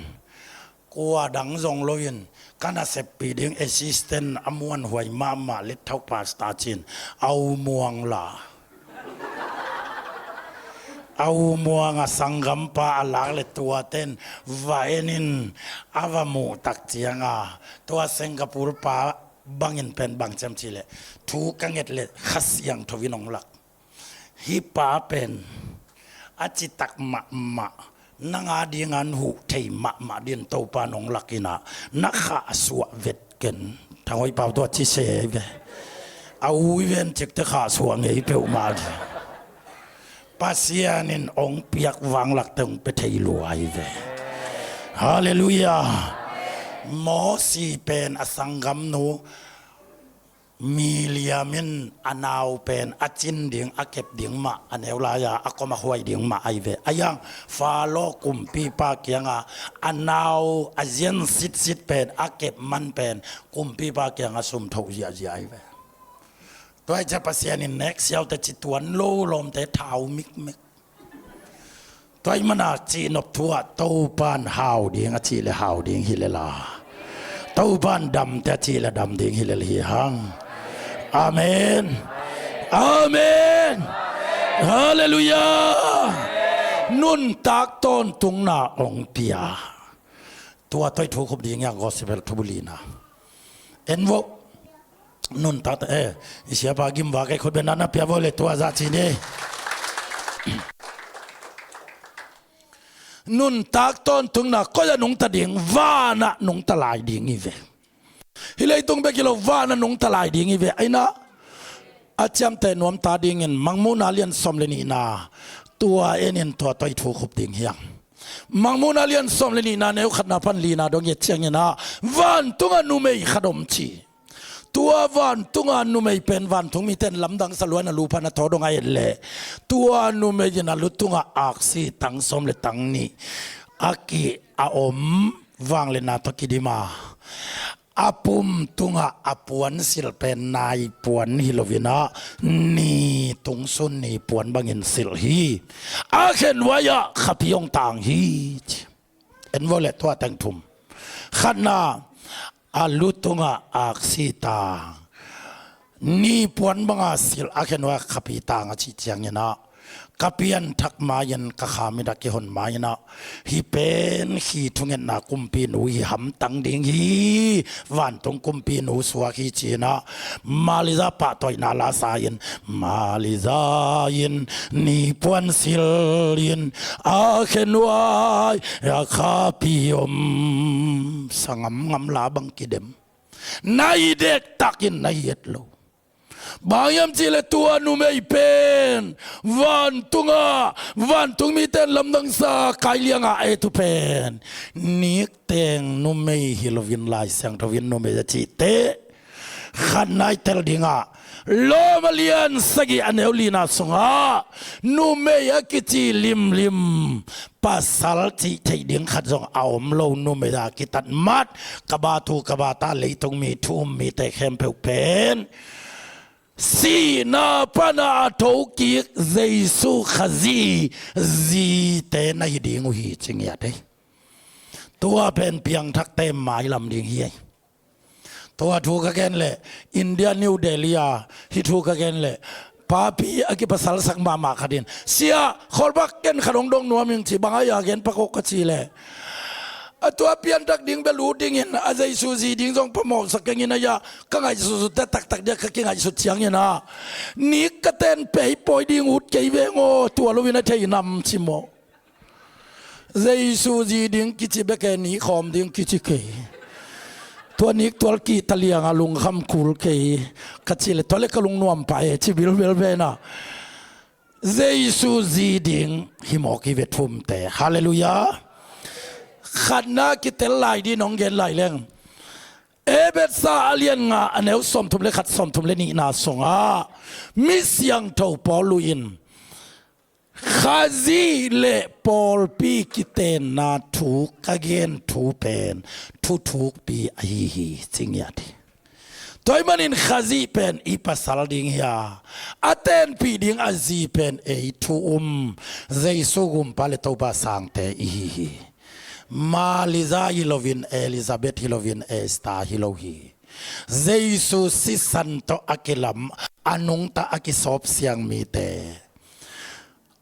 kua dang zong lo in, ka naseppih ding assistant a muanhuai mahmah lethauh pastor ci in, Au Muang la. Au Muang a sanggampa a lak le tuate in va en in, a va muh tak ciang a, tua Singapore pa bangin pen bang ci hiam cih leh, thu ka nget le Kha Siangtho in hong lak. Hih pa pen a citak mahmah, nang a ding a an huh thei mahmah ding in Topa in hong lak in a, na khahsuah vet ken. Thanghoih pau tua ci se ve. A ui ven cik teh khahsuah ngei peuhmah ding. Pasian in hong piak vanglak teh hong pia thei lua hi ve. Halleluiah. Mosi pen a sanggamnu Miriam in a nau pen a cin ding, a kep ding mah, a neu lai-a a kom a huai ding mah ahi ve. A hiang Faro kumpipa kiangah a nau a zian sitsit pen, a kep man pen kumpipa kiangah sum thoh ziahziah ahi ve. Tua hi ciah Pasian in nek siaute ci tuan lo, lawmte thau mikmek. Tua ahih manin cihnop thu ah Topa in hau ding a cih leh hau ding hi lel a, Topa in damte a cih leh dam ding hi lel hi hang. Amen. Amen. Halleluiah. Nuntak tawntungna hong pia. Tua tawh i thu khup ding hi hang, gospel thubu lina. En vo. Nuntak, eh, i siapa gimvak ei, khut beng na na pia vo le tua zah ci ni. Nuntak tawntungna koi ah nungta ding, van ah nungta lai ding hi ve. Hih leitung bek hi lo, van ah nungta lai ding hi ve. Ahi na, a ciamteh nuamta dingin Mangmuhna lian sawm le nihna tua en in, tua tawh i thu khup ding hi hang. Mangmuhna lian sawm le nihna neu khatna pan lina dong i et ciangin ah, vantungah numei khat om ci. Tua vantungah numei pen vantung mite in lamdang sa lua in a lu pan a tawh dong a et leh, tua numei in a lu tungah aksi tang sawm le tang nih a ki a om, vangliatna tawh kidim a, a pum tungah a puan silh pen nai puan hi lo in ah, ni tungsun ni puan bangin silh hi. A khenuai ah khapi hong tang hi ci. En vo le tua teng thum. Khatna, a lu tungah aksi tang, ni puan banga silh, a khenuai ah khapi tang a cih ciangin ah, ka pianthak mai-in, ka kha mit ah kihon mai-in ah, hih pen khi thungetna kumpinu hi hamtang ding hi, vantung kumpinu suak hi ci-in ah, Maliza pahtawina la sa-in, Maliza in ni puan silh in, a khenuai ah khapi om. Sa ngamngam la bang kidem. Na hi dektak in na hi et lo. Bang hiam cihleh tua numei pen vantungah, vantung mite in lamdangsa kailianga a et uh pen nikteng numei hi loin Lai Siangtho in numei a cihte khatna i tel dingah, Rom a lian sagih a neu lina sungah numei a kici limlim, pasal cih theih ding khat zong a om lo, numei a kitat mat, ka ba thu ka ba ta, leitung mi thu um mite khempeuh pen sihna pana a thokik Jesu Khazih zite na hi ding uh hi, ci ngiat ei. Tua pen piangthakte mailam ding hi ei. Tua thu ka gen leh, India New Delhi a hih thu ka gen leh, papi a kipasalsak mahmah khat in, "Sia, kholbak ken khat hong dong nuam ing," ci. "Bang a ia gen pak aw?" ka cih leh, "A tua pianthak ding bel ut dingin a Jesu zi ding zong pamawhsak keng in, a ia ka ngaihsutsut taktak dia ka kingaihsut ciangin ah, nik ka ten pei pawi ding ut kei veng aw, tua loin a thei nam," ci maw. Jesu zi ding kici bek e, nik khawm ding kici kei. Tua nik tual kihta liangah lungkham kul kei, ka cih leh, "Tua leh ka lungnuam pah e," ci bilbel ve na. Jesu zi ding hi mawk hi ve, thumte. Halleluiah. Khatna kitel lai ding hong gen lai leng, Efesa a lian nga a neu sawmthum leh khat, sawmthum leh nihna sungah mi siangtho Paul in Khazih leh pawlpi kitenna thu ka gen thu pen thu thukpi ahi hi, ci ngiat hi. Tua ahih manin Khazih pen i pasal ding hi a, a tenpih ding a zi pen ei thu um Jesu gumpa leh Topa sangte i hi hi. Mari zah hi loin, Elizabeth hi loin, Esther hi lo hi. Jesu sisan tawh a kilam, a nungta a kisawpsiang mite,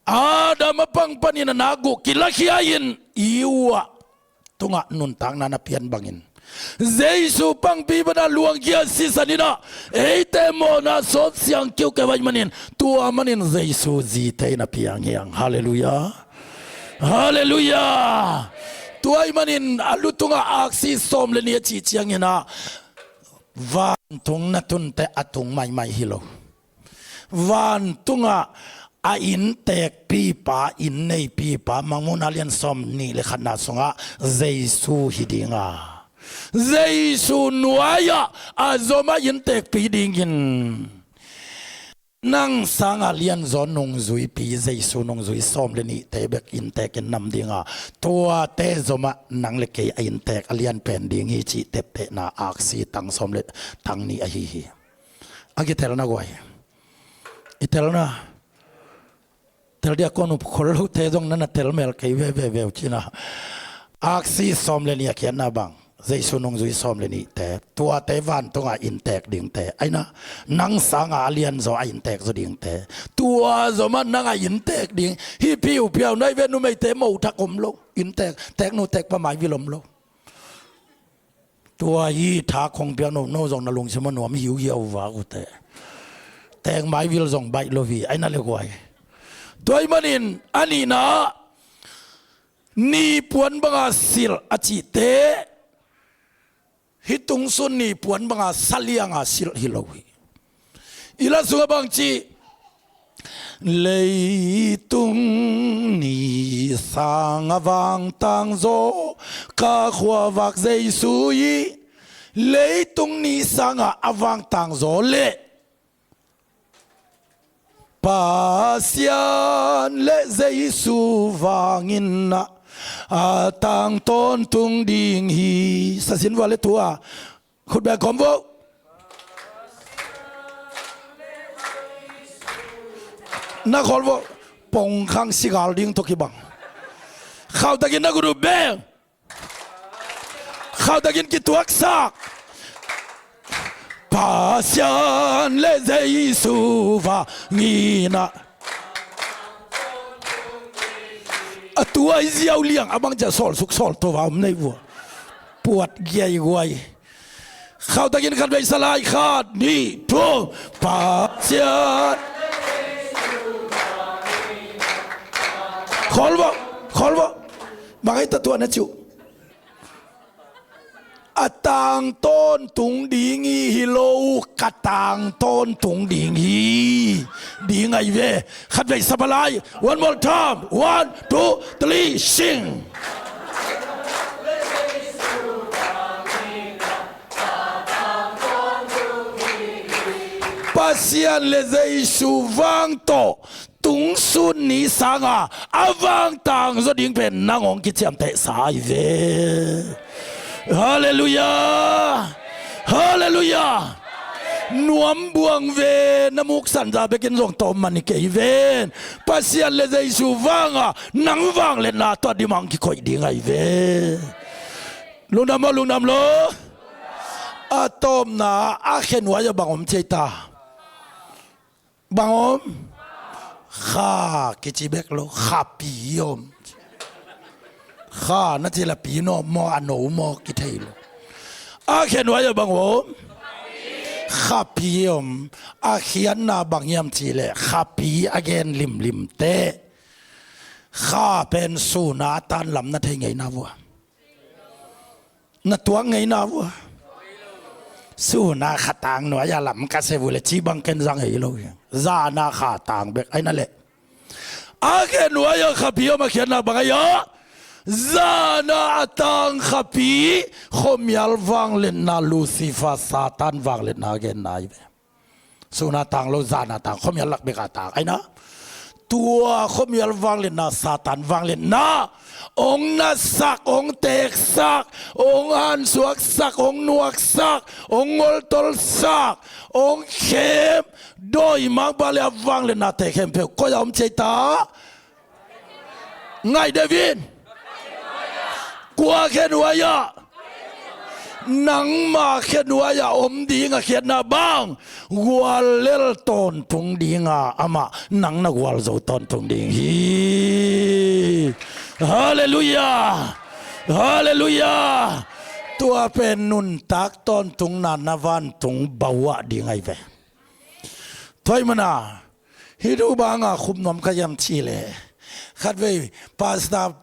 Adam a pang panin a nakguh kilakhia-in Eve tungah nuntakna na pian bangin, Jesu pangpi pana luangkhia sisan in ah eite mawhna sawpsiang kiukiu ahih manin, tua manin Jesu zite in a piang hi hang. Halleluiah. Halleluiah. Tua ahih manin a lu tungah aksi sawm leh nih a cih ciangin ah, vantung na tunte a tung maimai hi lo. Vantungah a innteekpipa, inn neipipa, Mangmuhna lian sawm nih leh khatna sungah Jesu hi ding a, Jesu nuai-ah a zom a innteekpi dingin, nang sangah lianzaw nungzuipi, Jesu nungzui sawm leh nihte bek innteekin nam ding a, tuate zomah nang leh kei a innteek a lianpen ding hi cih teptehna aksi tang sawm leh tang nih ahi hi. A kitelna guai, i telna, tel dia kong up khol lote zong na na tel mel kei veve veu cihna. Aksi sawm leh nih a khiatna bang, Jesu nungzui sawm leh nihte, tuate vantungah innteek dingte, aina, nang sangah a lianzaw a innteek zaw dingte, tua zomah nang a innteek ding hi piupiau. Nai ve, numeite mo thak om lo, innteek, teeknu teekpa maivil om lo. Tua hi tha kong piak no, no zong na lungsim a nuam hiuhiau vak uh teh. Teek maivil zong baih lo hi, aina leh guai. Tua ahih manin a nihna, ni puan banga silh a cihte, hih tungsun ni puan banga sa lianga silh hi lo hi. I la sungah bang ci? Leitung ni sangah vangtang zaw ka khuavak Jesu hi. Leitung ni sangah a vangtang zaw leh Pasian leh Jesu vangin ah a tang tawntung ding hi. Sasin vua leh tua khut beng khawm vo. Na khawl vo. Pongkhang sigal ding tawh kibang. Khauhtakin na khut uh beng. Khauhtakin kituaksak. Pasian leh Jesu vangin ah. A tuai ziau liang a bang cia sawlsuk sawlto va om nei vua. Puat giaiguai. Khauhtakin khat vei sa lai, khat, nih, thum. Pasian. Khawl vo, khawl vo. Bang hei ta tua na ciu. A tang tawntung ding hi hi lo, ka tang tawntung ding hi ding ahi ve. Khatvei sa lai. One more time. One, two, three, sing. Pasian le Jesu vang tawh tungsun ni sanga a vangtang zaw ding pen nang hong kiciamtehsa ahi ve. Halleluiah. Halleluiah. Nuam buang ve, na muksan za bekin zong tawm mani kei ven. Pasian le Jesu vanga nang vangliatna tawh a dimang kikoih ding ahi ve. Lungdam maw, lungdam lo? A tawpna a khenuai a bang om ci ei ta? Bang om? Kha kici bek lo, khapi om. Kha na ci la pi no maw, a no maw kithei lo. A khenuai a bang om? Khapi om. A khiatna bang hiam ci leh khapi a gen limlim teh kha pen suna a tan lam na thei ngei na vua. Na tuak ngei na vua. Suna khatang nuai a lam ka se vua le ci bang ken zang ei lo hi. Zana khatang bek ahi na leh. A khenuai a khapi om a khiatna bang ahi a? Zana a tang khapi khuamial vangliatna, Lucifer Satan vangliatna a genna ahi ve. Suna tang lo, zana tang, khuamial lak beka tang ahi na. Tua khuamial vangliatna, Satan vangliatna hong nasak, hong teeksak, hong hansuaksak, hong nuaksak, hong ngoltolsak, hong khem, dawi mangpa le a vangliatnate khempeuh koi a om ci ei ta? Ngaih deuh in. Kua khenuai ah? Nangma khenuai ah om ding a khiatna bang? Guallel tawntung dinga amah nang na gualzo tawntung ding hi. Halleluiah. Halleluiah. Tua pen nuntak tawntungna na vantung bauah ding ahi ve. Tua ahih mana hih thu banga khup nuam ka hiam ci leh, khatvei pastor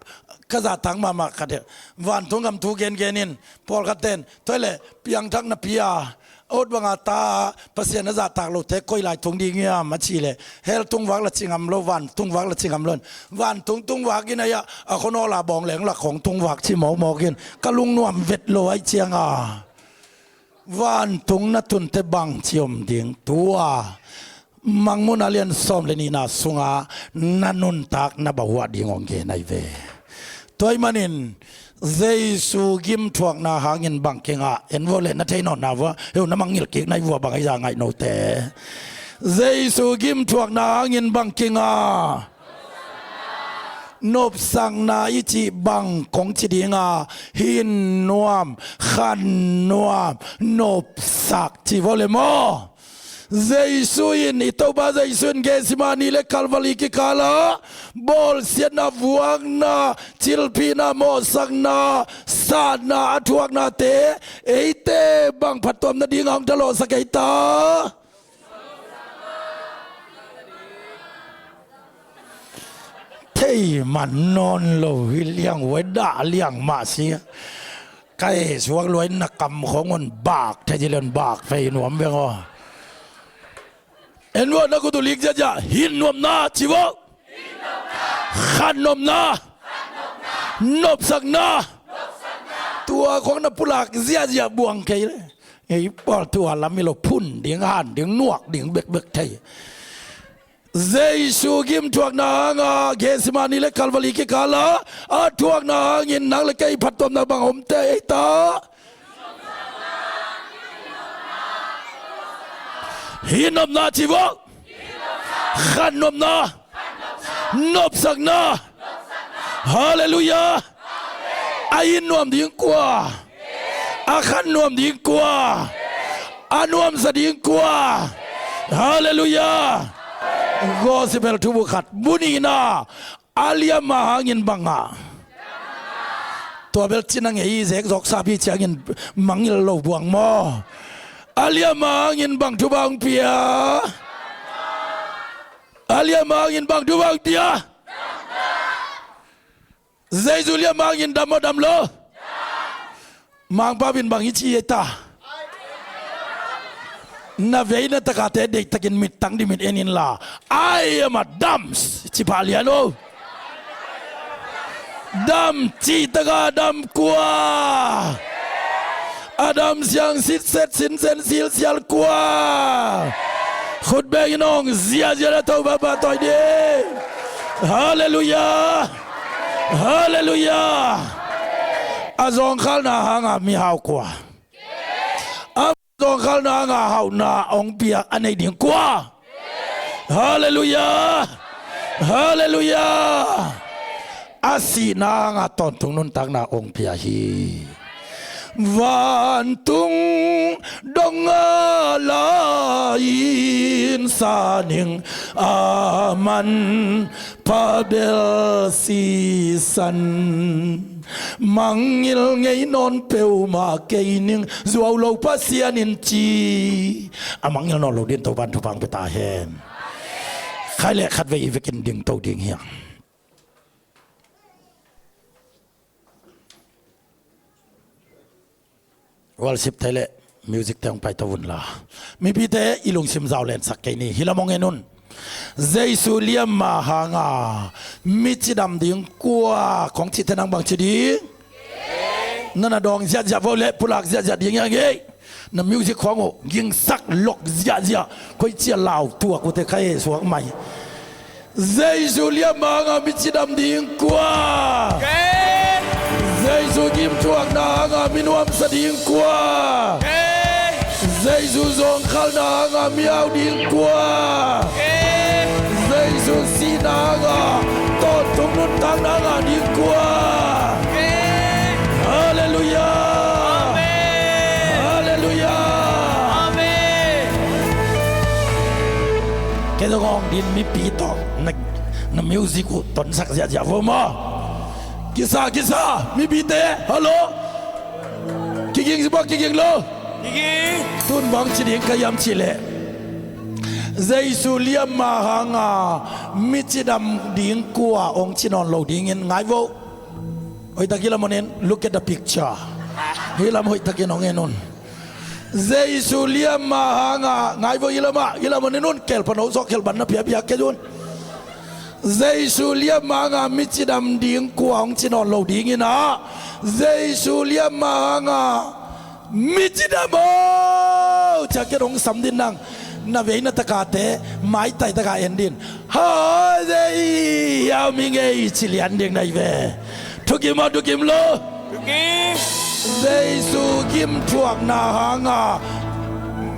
ka zahtak mahmah khat hi. Vantung gam thu gengen in pawlkhat ten tua leh piangthak napi a, a ut banga ta, Pasian a zahtak lote koi lai tung ding hiam a ci leh, hell tungvak la ci ngam lo, vantung vak la ci ngam lo in, vantung tungvak in ahi a, a khonawla bawng leng lak khong tungvak ci mawkmawk in, ka lungnuam vet lo ahih cianga. Vantung na tunte bangci om ding? Tua Mangmuhna lian sawm le nihna sunga na nuntakna bauah ding hong gen ahi ve. Tua ahih manin Jesu gimthuakna hangin bang kingah, en vua leh na thei nawn na vua, heu, na mangngilh kik na hi vua, bang ahi zah ngaih note. Jesu gimthuakna hangin bang kingah? Nopsakna i cih bang kong ci dinga, hin nuam, khan nuam, nopsak ci vua le maw? Jesu in, i Topa Jesu in Gethsemane le Calvary kikala bawlsiatna, vuakna, cilphihna, mawhsakna, satna a thuaknate eite bang phattuamna dinga hong thalawhsak ei ta? Thei man nawn lo hi liang, huai dah liang mah si. Ka ei suak luai na kam khong on bak thei ci lian bak phei nuam veng aw. En vua na khut uh lik ziazia, hin nuamna ci vua. Khan nuamna. Nopsakna. Tua khong na pulak ziazia buang kei le. Ei pawl tua lam i lo phun ding, han ding, nuak ding bekbek thei. Jesu gimthuakna hanga Gethsemane le Calvary kikala a thuakna hangin nang le kei phattuamna bang om tei ei ta? Hin nuamna ci vua. Khan nuamna. Nopsakna. Halleluiah. A hin nuam ding kua? A khan nuam ding kua? A nuamsa ding kua? Halleluiah. Gospel thubu khat, bu nihna, a liama hangin bang a? Tua bel cina ngei i zek zok sapi ciangin mangngilh lo buang maw? A liama hangin bang thuba hong pia? A liama hangin bang thuba hong pia? Jesu liama hangin dam maw dam lo? Mangpau in bang i ci ei ta? Na vei na takate deihtakin mittang dim in en inla, "I am a dams," ci pah lian o. Dam cih taka dam kua? A dam siang sitset sinsen silsial kua? Khut bengin hong ziahziah a, Topa pahtawi ding. Halleluiah. Halleluiah. A zawngkhalna hanga mihau kua? A zawngkhalna hanga hauhna hong pia a nei ding kua? Halleluiah. Halleluiah. A sihna hanga tawntung nuntakna hong pia hi. Vantung dong a lai-in sa ning, a manpha bel sisan. Mangngilh ngei nawn peuhmah kei ning, zuau lo Pasian in ci. A mangngilh nawn lo dingin Topa'n thupha hong pia ta hen. Khai leh khatvei i vekin dingto ding hi hang. Worship te leh music te hong paito un la, mipite i lungsim zau lensak kei ni. Hih lam hong en un. Jesu liamma hanga mi cidam ding kua kong cihte nang bang ci ding? Na na dawng ziahziah vo leh pulak ziahziah ding hi hang ei. Na music khawng uh gingsak lok ziahziah. Koici a lau tuak uh teh ka heh suak mai. Jesu liamma hanga mi cidam ding kua? Kei. Jesu gimthuakna hanga mi nuamsa ding kua? Kei. Jesu zawngkhalna hanga mi au ding kua? Kei. Jesu sihna hanga tawntung nuntakna ngah ding kua? Kei. Halleluiah. Amen. Halleluiah. Amen. Kei zong hong din mipi tawh na, na music uh tonsak ziahziah vo maw. Kisa, kisa, mipite, hallo. Kiging bang, kiging lo. Kiging. Tun bang ci ding ka hiam cih leh, Jesu liamma hanga mi cidam ding kua hong ci nawn lo dingin ngai vo. Hoihtak hih lam ah en, look at the picture. Hih lam hoihtakin hong en un. Jesu liamma hanga, ngai vo, hih lam ah, hih lam ah en un, kelpan ho sawk, kelpan na piapia kei un. Jesu liamma hanga mi cidam ding kua hong ci nawn lo dingin ah, Jesu liamma hanga mi cidam o, ci-a ken hong sam ding nang. Na vei na takate maitai taka en ding. Hoi, Jesu, au mi ngei ci lian ding na hi ve. Thukim aw, thukim lo. Thukim. Jesu gimthuakna hanga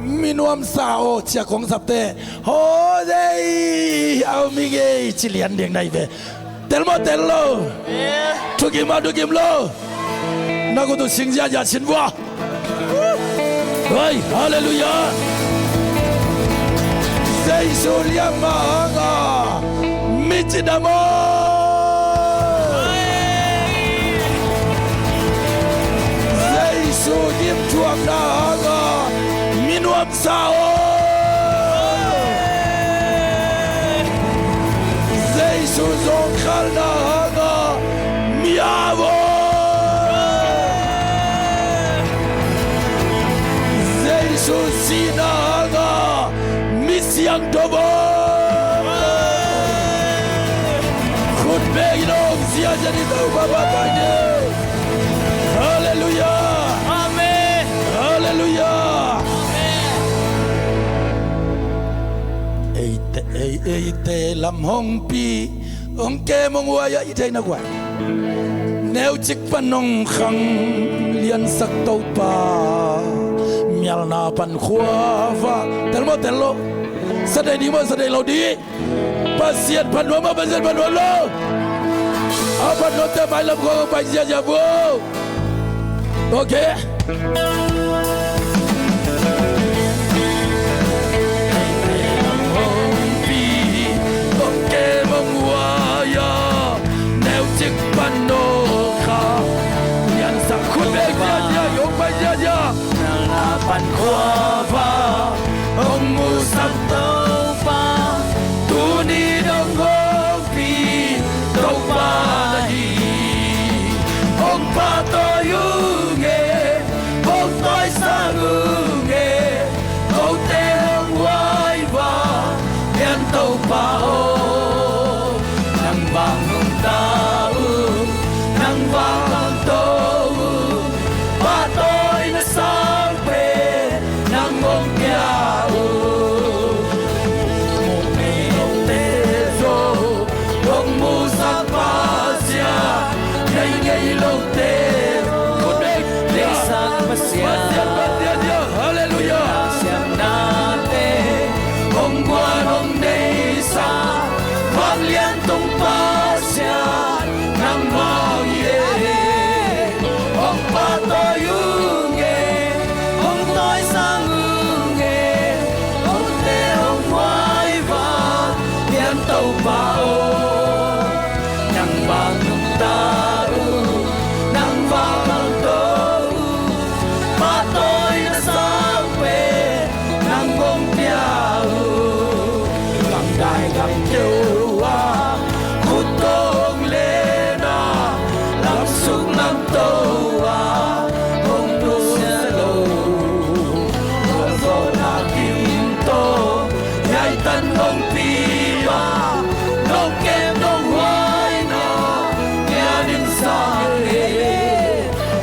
mi nuamsa aw, ci-a kong sapte, hoi, Jesu, au mi ngei ci lian ding na hi ve. Tel maw, tel lo? Thukim aw, thukim lo? Na khut uh sing ziahziah sin vua. Hoi, halleluiah. Jesu liamma hanga mi cidam aw. Jesu gimthuakna hanga mi nuam sa aw. Jesu zawngkhalna hanga mi au aw. Jesu sihna hanga mi siangtho aw. Khut bengin hong ziahziah ni, Topa pahtawi ni. Halleluiah. Amen. Halleluiah. Amen. Eite, ei, eite lam hongpi, hong kem hong huai a, i theihna guai. Neucik pan hong khang liansak Topa, mialna pan khuava. Tel maw, tel lo? Sa deih ding maw, sa deih lo ding? Pasian phat nuam maw, Pasian phat nuam lo? A phat nuamte mailam khawng hong pai ziahziah vo. Ok. Hong kem hong huai a, neucik pan hong khang liansak, khut beng ziahziah, hong pai ziahziah. Mialna pan khuava hong musak Topa, tuni dong hong pi Topa na hi. Hong pahtawi ung e. Nungta uh, nang vang khangto uh, pahtawina sang pen nang hong pia uh. Muh ngei lote zong hong musak Pasian, nei ngei lote hong neihsak Pasian. Pasian, Pasian, Halleluiah. Siamnate hong guan hong neihsak, vanglian tung Pasian nangmah hi e. Hong pahtawi ung e, hong tawisang ung e, hong teh hong huai vang lian Topa aw. Nang vang nungta uh, nang vang khangto uh, pahtawina sang pen nang hong pia uh. Gamdai gamkeu ah khut tawh hong len a, lamsuk lamto ah hong nusia lo. Gualzawhna kim tawh hiai tan hong pia, nong kem nong huaina lianin sang e.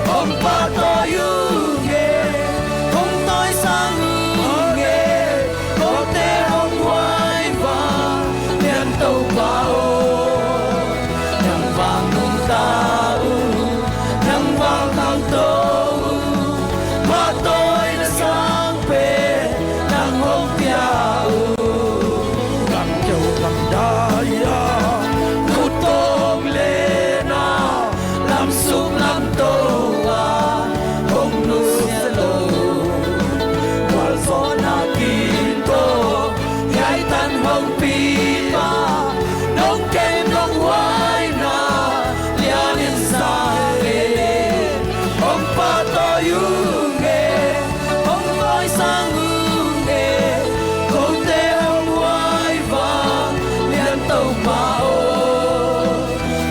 Hong pahtawi ung e, hong tawisang ung e, kote hong huai vang lian Topa aw. Nang vang nungta uh, nang vang khangto uh, pahtawina sang pen nang hong pia uh. Gamkeu gamdai ah khut tawh hong len a, lamsuk lamto ah hong nusia lo. Gualzawhna kim tawh hiai tan hong pia, nong kem nong huaina lianin sang e. Hong pahtawi ung e, hong tawisang ung e, kote hong huai vang lian Topa aw.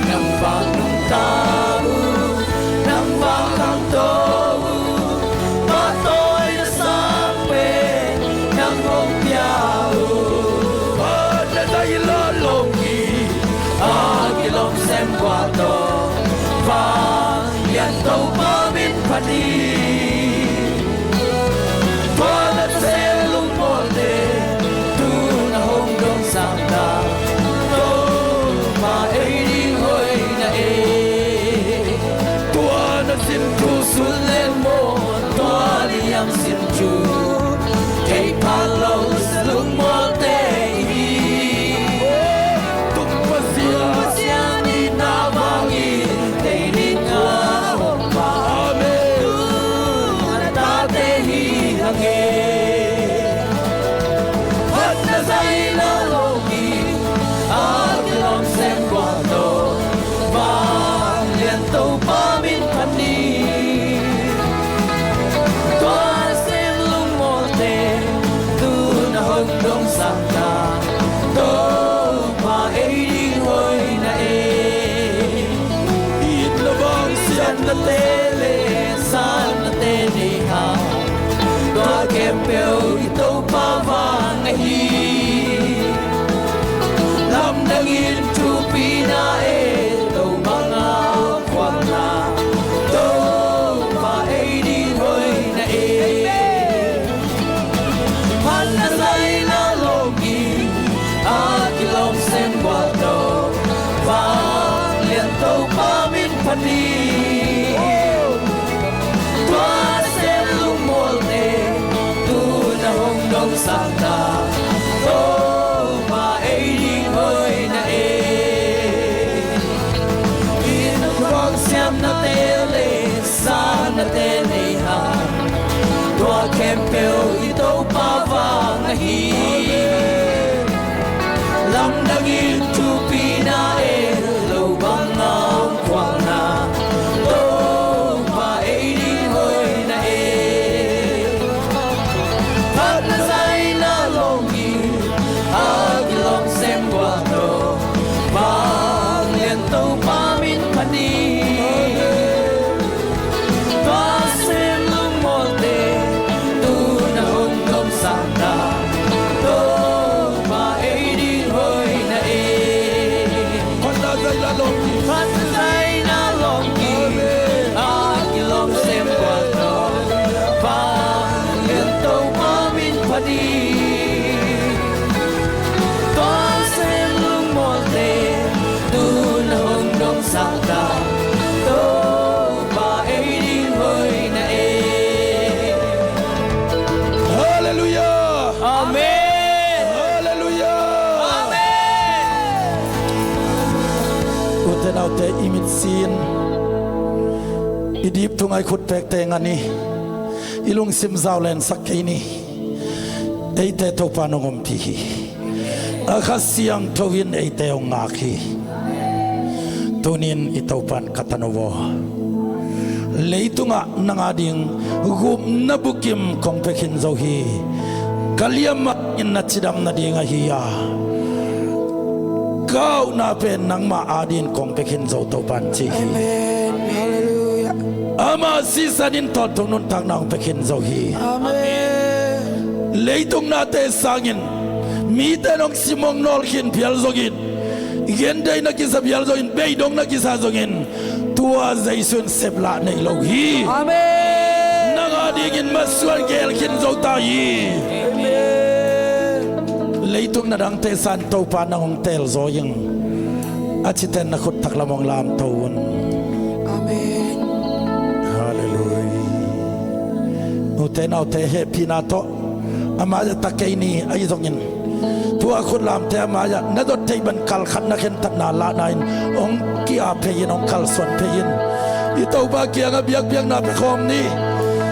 Nang vang nungta uh, nang vang khangto uh, pahtawina sang pen nang hong pia uh. Phat na zaih in la lawm hi, a kilawm sem gual tawh, vanglian Topa min phat ni. Tua nasem lungmawlte tu na hong dong sak ta, Topa ei ding hoih na e. Tua na sin thu sut leh maw, tua liam sin thu thei phak lo sa lungmawlte hi. Tung Pasian, Pasian i na vang i tei ding a hong pa. Amen. Tu na tate hi hang e. Phat na zaih in la lawm hi, a kilawm sem gual tawh, vanglian Topa min phat ni. Tua sem lungmawlte tu na hong dong sak ta, Topa ei ding hoih na e. Itna vang siatnate leh satnate nei hang, tua khempeuh i Topa vang ahi. Lamdang in thupina e, lo banga khualna, Topa ei ding hoih na e. Phat na zaih in la lawm hi, a kilawm sem gual tawh, vanglian Topa min phat ni. Tua sem lungmawlte tu na hong dong sak ta, Topa ei ding hoih na e. Itna vang siatnate leh satnate nei hang, tua khempeuh i Topa vang ahi. Lamdang in thupina e, lo banga khualna, Topa ei ding hoih na e. Phat na zaih in la lawm hi, a kilawm sem gual tawh, vanglian Topa min phat ni. Tua sem lungmawlte tu na hong dong sak ta, Phat zaina lawng hi. Amen. A kilawm sem bual tawh, Pasian Topa min phat hi. Tua sem lungmawlte tu na hong dongsak ta, Topa ei ding hoihna e. Halleluiah. Amen. Halleluiah. Amen. Ute naute, i mitsi in i dip tungah i khut pekte ngan ni. I lungsim zau lensak kei ni. Eite Topa nong ompih hi. A Kha Siangtho in eite hong ngak hi. Tunin i Topa in ka tanu aw, leitungah nang ading gupna bukim kong pia khin zo hi. Ka liamma in na cidam nading ahi a, ka auhna pen nangmah adingin kong pia khin zo, Topa in ci hi. Amen. Halleluiah. Amah sisan in tawntung nuntakna hong pia khin zo hi. Amen. Leitung nate sangin mite in hong sim hong nawl khin phial zongin, gentheihna kisa phial zongin, beidongna kisa zongin, tua Jesu in seplah nei lo hi. Amen. Nang adingin masuan gel khin zo ta hi. Amen. Leitung na dangte sangin Topa nang hong teel zaw ing. A cite in na khut taklam hong lamto un. Amen. Halleluiah. Ute naute, hehpihna tawh, amah zah ta kei ni, ahi zongin tua khut lamte amah zah na dot theih bang kal khat na khentatna lahna in hong ki-ap phei in, hong kalsuan phei in. I Topa kiangah biakpiakna pia khawm ni.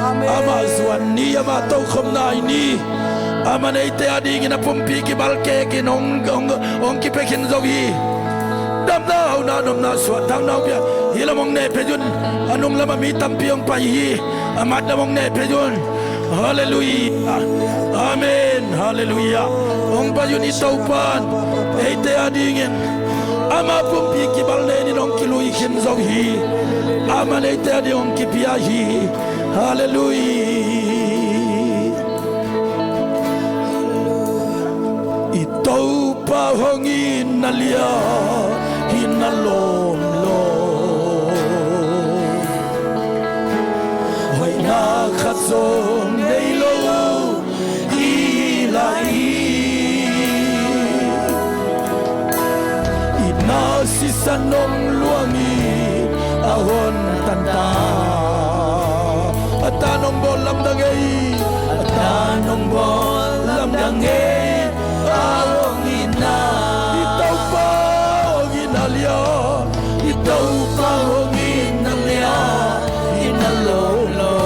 Amen. Amah zuan ni, amah tokhom nai ni. Amah in eite adingin a pumpi kibal kekin hong, hong, hong kipia khin zo hi. Damna, hauna, nopna, suahtakna hong pia. Hih lam hong neh phei un. A nung lamah mi tampi hong pai hi. A mat lam hong neh phei un. Halleluiah. Amen. Halleluiah. Hong pai un, i Topa in eite adingin ama pumpi kibal nenin hong kilui khin zo hi. Amah in eite ading hong kipia hi. Halleluiah. I Topa hong itna lian hi, na lawm lo. Hoihna khat zong nei lo i lai. Itna sisan hong luangin a hon tan ta. A tan hong bawl lamdang ei. A tan hong bawl lamdang ei. A hong itna. I Topa hong itna lian. I Topa hong itna lian hi, na lawm lo.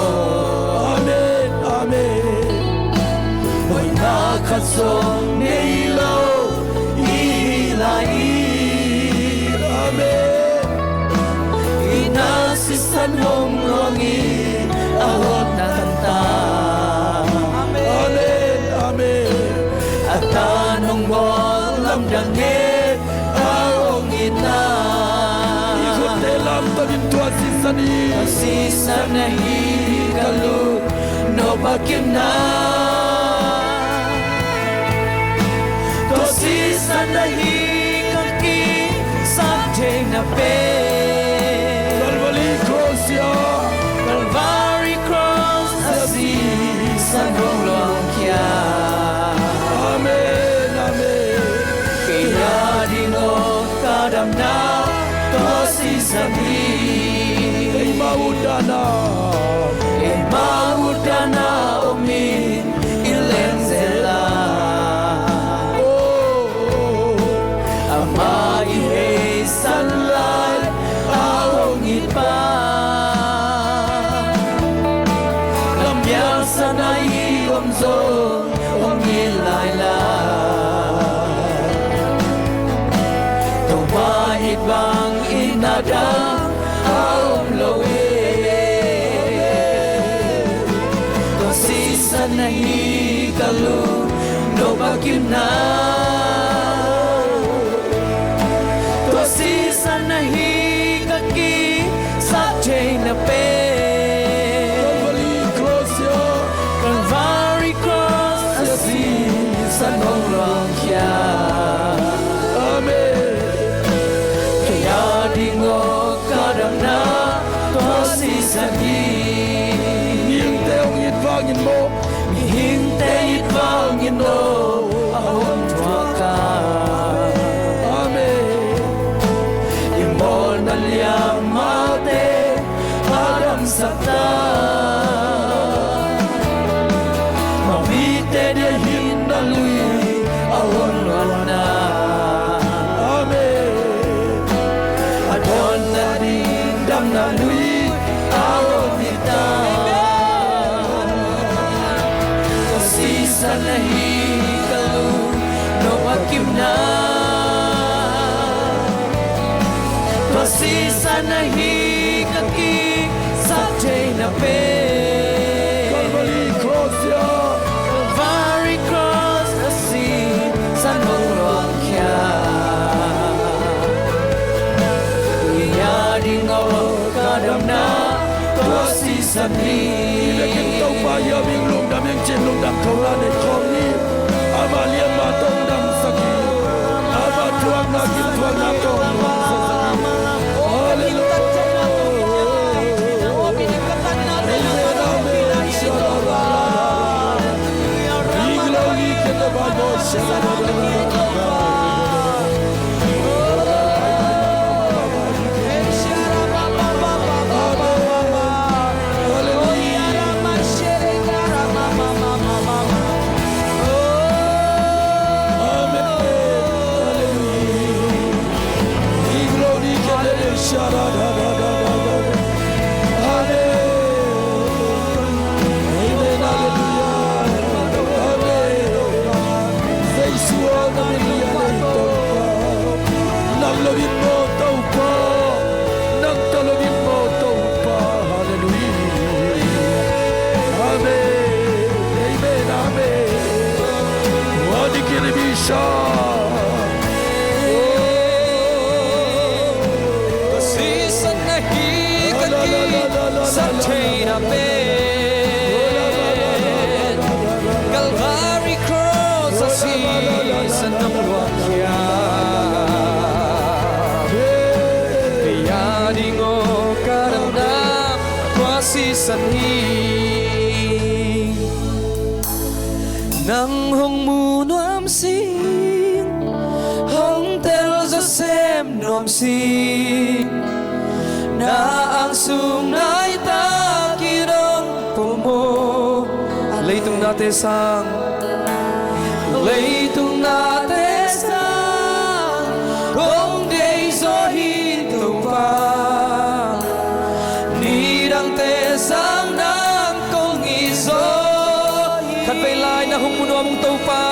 Amen, amen. Hoihna khat zong nei lo i lai. Amen. Itna sisan hong luangin a hon tan ta. Amen, amen. A tan hong bawl lamdang ei. A hong itna. I khutte lamto in, tua sisan hi. Tua sisan ahi ka lungnuam a kimna. Tua sisan ahi ka kisap theihna pen. Calvary cross ah. Calvary cross a sisan hong luangkhia. Amen, amen. Kei ading aw ka damna tua sisan hi. Eima utdan a. Eima utdan a om in i leng zel a. Oh, oh, oh. Amah i heisan lai a hong it pa. Lampial san a i om zong hong it lai lai. Topa it bang itna dang a om lo e. Tua sisan ahi ka lungnuam a kimna. Tua sisan ahi ka kisap theihna pen. Calvary cross ah. Calvary cross a sisan hong luangkhia. Amen. Kei a Mihingte hong it vangin maw? Mihingte it vangin no a hong thuak a. Amen. I mawhna liamate a damsak ta. Mawhmite dia hinna lui a hong luanna. Amen. A dawnna ding damna lui a hong hi ta. Tua sisan ahi ka lung nop a kimna. Tua sisan ahi ka kisat theihna pen. Calvary cross, ya. Calvary cross a sisan hong luangkhia. Tua ding a ka damna tua sisan hi. Biakinn Topa hiam ing, lungdam ing cin, lungdam khawhna nei khawm ni. Ama liamma tawh damsak hi. Ama thuakna, gim thuakna tawh damsak hi. Halleluiah. Amen, amen. Shalom. Jesu aw, na min lian ei Topa. Nang lo in maw Topa. Nang tawh lo in maw Topa. Halleluiah. Amen. Amen. Amen. Wadi kiribisha. Tua sisan ahi ka kisat theihna pen. Calvary cross a sisan hong luangkhia. Kei a ding aw ka damna tua sisan hi. Nang hong mu nuam sing, hong tel zawsem nuam sing. Na ang sung nai takin hong pom aw. Leitung nate sang, leitung nate sang kong deih zaw hi Topa. Nidangte sang nang kong it zaw hi. Khatvei lai nang hong mu nuam ung Topa.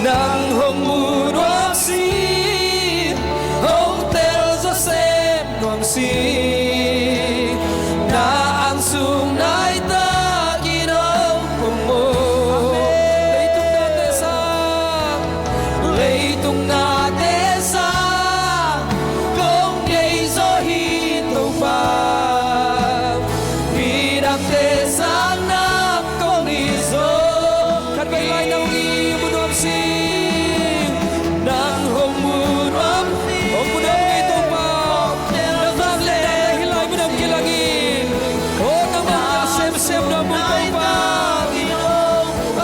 Nang hong mu nuam sing, hong tel zawsem nuam sing. Na ang sung nai takin hong pom aw. Leitung nate sang, leitung nate sang kong deih zaw hi Topa. Midangte sang nang kong it zaw. Khatvei lai nang hong mu nuam sing. Nang hong mu nuam, hong mu nuam ngei Topa. Na vangliatna hih lai munah hong kilang in. Aw, nangmah hong tel semsem nuam ung Topa.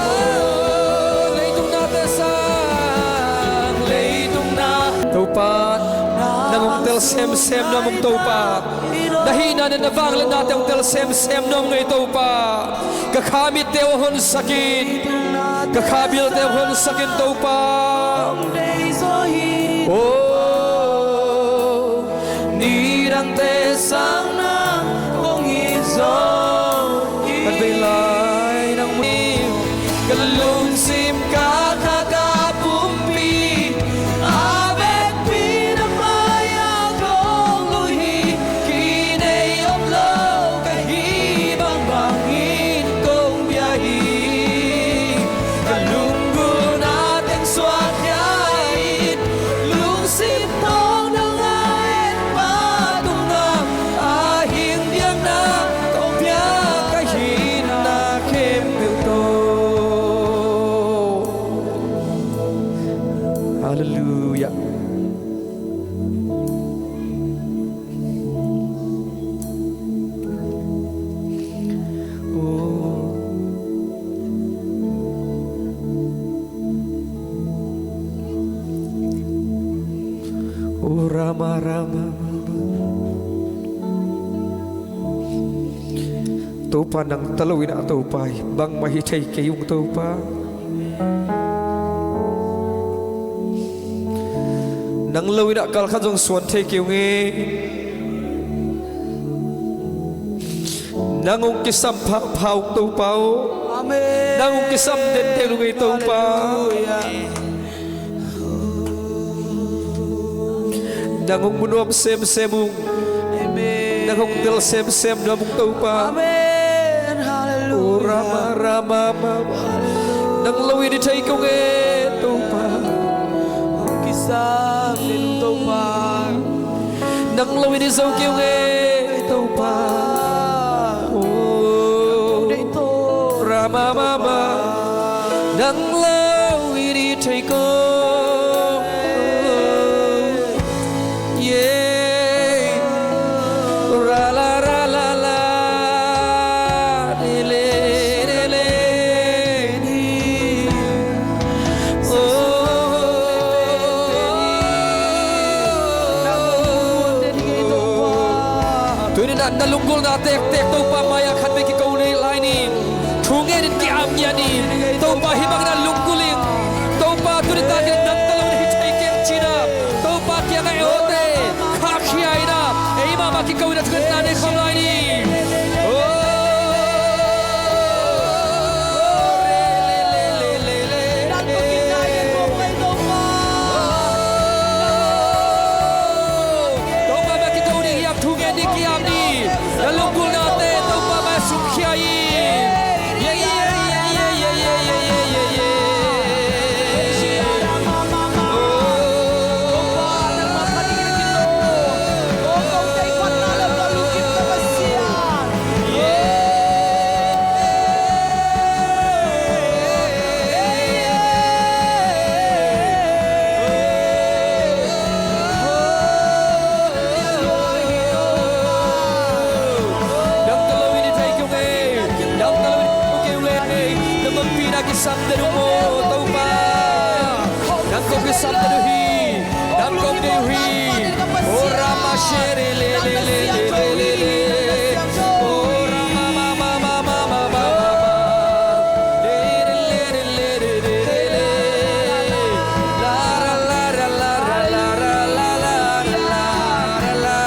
Aw, leitung nate sang, leitung na. Topa, nang hong tel semsem nuam ung Topa. Na hihna le na vangliatnate hong tel semsem nuam ngei Topa. Ka kha mitte uh hong honsak in, ka kha bilte uh hong honsak in Topa. Aw, nidangte sang nang kong it zaw hi. Khatvei lai nang mu, ka lungsim ka kha ka pumpi a vekpi na mai-ah kong luh hi. Kinei om lo ka hih bangbangin kong bia hi. Ka lunggulhna teng suakkhia in, lungsim thawng dong a et pa tungah a Topa, nang ta lo-in ah Topa hi bangmah hi thei kei ung Topa. Nang lo-in ah kalkhat zong suan thei kei ung e. Nang hong kisam phapha ung Topa aw. Amen. Nang hong kisam denden ung ei Topa. Halleluia. Nang hong mu nuam semsem ung. Amen. Nang hong tel semsem nuam ung Topa. Amen. Halleluia. O Rama, Rama, Mama. Halleluia. Nang lo-in i thei kei ung e Topa. Hong kisam den ung Topa. Nang lo-in i zo kei ung e Topa. Oh, Rama Mama. Nang lo-in i thei kei ung. Yeah. Ra la ra la la. Ni le, ni le, ni. Oh. Tuni-in ah na lunggulhna tektek Topa mai-ah khat vei kiko lai ni. Thu ngenin ki-ap ngiat ni. Topa hih bangin ah lunggulh ing. Topa tuni takin nang ta lo-in hi thei keng ci-in ah Topa kiangah e awte khahkhia in ah ei mahmah kiko in ah thungetna nei khawm lai ni. Oh. Topa mai-ah kiko ding hiam, thu ngen ding ki-ap ni. Na lunggulhnate Topa mai-ah sungkhia in. Yeah, yeah, yeah. Nang ta lo-in i thei kei ung e. Nang ta lo-in i thei kei ung e. Na panpihna kisam den uh maw Topa. Nang kong kisam den uh hi. Nang kong deih uh hi. O Rama shere le le le le le le. O Rama ma ma ma ma ma ma ma. Le le le le le le le le. La ra la ra la ra la ra la la ra la ra la.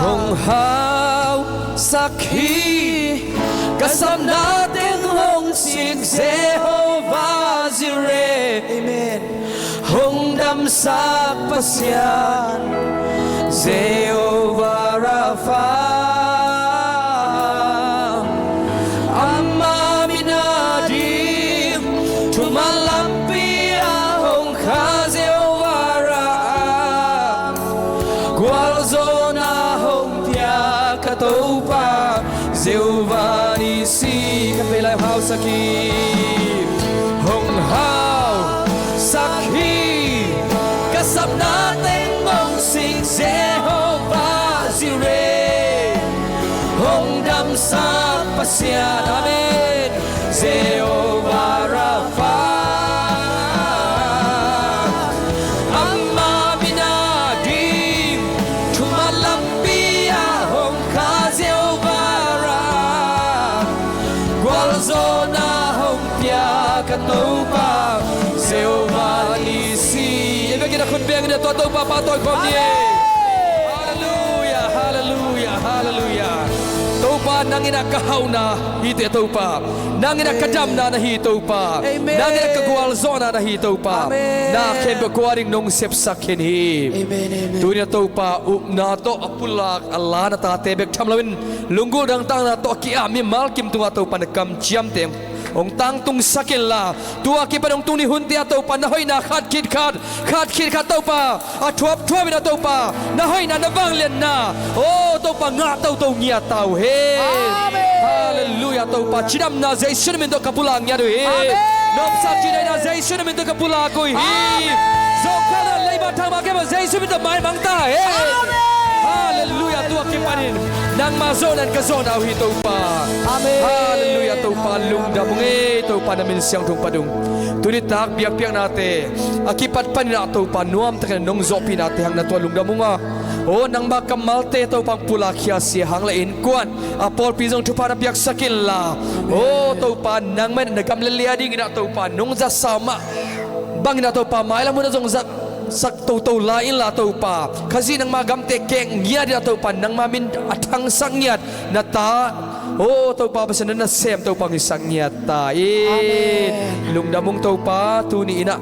Hong hausak hi, ka sapna teng hong sik Jehovah Jireh. Amen. Hong damsak Pasian Jehovah Rapha. Ama min a ding thuman lampi ah hong kha Jehovah Rapha. Gualzawhna hong pia ka Topa Jehovah Nissi. Khat vei lai hong hausak hi. Hong hausak hi, ka sapna teng hong sik Jehovah Jireh. Hong damsak Pasian, amen, Jehovah Rapha. Ama min a ding thuman lampi ah hong kha Jehovah Rapha. Gualzawhna hong pia ka Topa Jehovah Nissi. Ei vekin a khut beng in a tua Topa pahtawi khawm ni. Halleluia, halleluia, halleluia. Topa, nang in ah ka hauhna hi teh Topa. Nang in ah ka damna na hi Topa. Amen. Nang in ah ka gualzawhna na hi Topa. Amen. Na khempeuh kua ding nong sepsak khin hi. Amen, amen. Tuni-in ah Topa upna tawh a pulak a la na tate bek tham loin lunggulh dangtakna tawh a ki-ap mimal kim tungah Topa na kamciam teng hong tangtungsak inla, tua kipan hong tung ni hunte ah Topa na hoihna khat khit khat, khat khit khat Topa a thuapthuap in ah Topa na hoihna, na vangliatna, aw Topa ngah toto ngiat ta uh hen. Amen. Halleluia. Topa cidamna Jesu na min tawh ka pulak ngiat uh hi. Amen. Nopsak cidaina Jesu na min tawh ka pulak uh hi. Amen. Zawhkhalna, leiba, thangmah khempeuh Jesu min tawh maimang ta hen. Amen. Halleluia. Tua kipanin Nangmah zawhna in ka zawhna uh hi, Topa. Amen. Halleluiah, Topa. Amen. Lungdam ung ei, Topa, na min siangtho phat ung. Tuni tak biakpiaknate a kipat panin ah, Topa, nuamtakin nong zawhpihnate hang na tuah lungdam ung a. Aw, nangmah kammalte, Topa, hong pulakkhia, sia hang le innkuan a pawlpi zong thupha na piaksak inla. Aw, Topa, nangmah in na gam le lei a dingin ah, Topa, nong zatsa mah bangin ah, Topa, mailam hun ah zong zatsak toto lai inla, Topa, Khazih nangmah gamte kek ngiat in ah, Topa, nangmah min a thangsak ngiat na ta, aw, Topa Pasian, na nasem Topa hong hisak ngiat ta in. Amen. Lungdam ung, Topa. Tuni in ah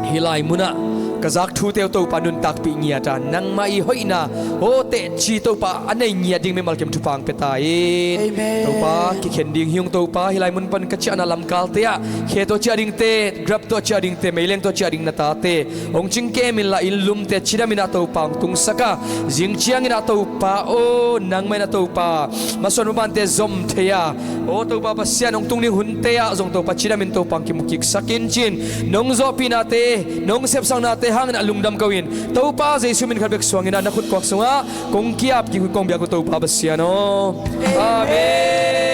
hih lai munah ka zak thute uh, Topa, nuntakpih ngiat a, nangmah i hoihna, aw, teci, Topa, a nei ngiat ding mimal kim thupha hong pia ta in. Amen. Topa, kikhen ding hi ung, Topa. Hih lai mun pan ka ciahna lamkalte ah khe tawh ciah dingte, Grab tawh ciah dingte, meileng tawh ciah ding na tate hong cingkem inla, inn lumte cidam in ah, Topa, hong tungsak a, zing ciangin ah, Topa aw, nangmah in ah, Topa, masuan mabante zom thei a, aw, Topa Pasian, hong tung ding hunte ah zong, Topa, cidamin, Topa, hong kimukiksak in, ci-in nong zawhpihnate, nong sepsaknate hangin ah lungdam ko-in, Topa Jesuh min khat bek suangin ah na khut kuak sungah kong ki-ap, kong biak uh, Topa Pasian aw. Amen. Amen.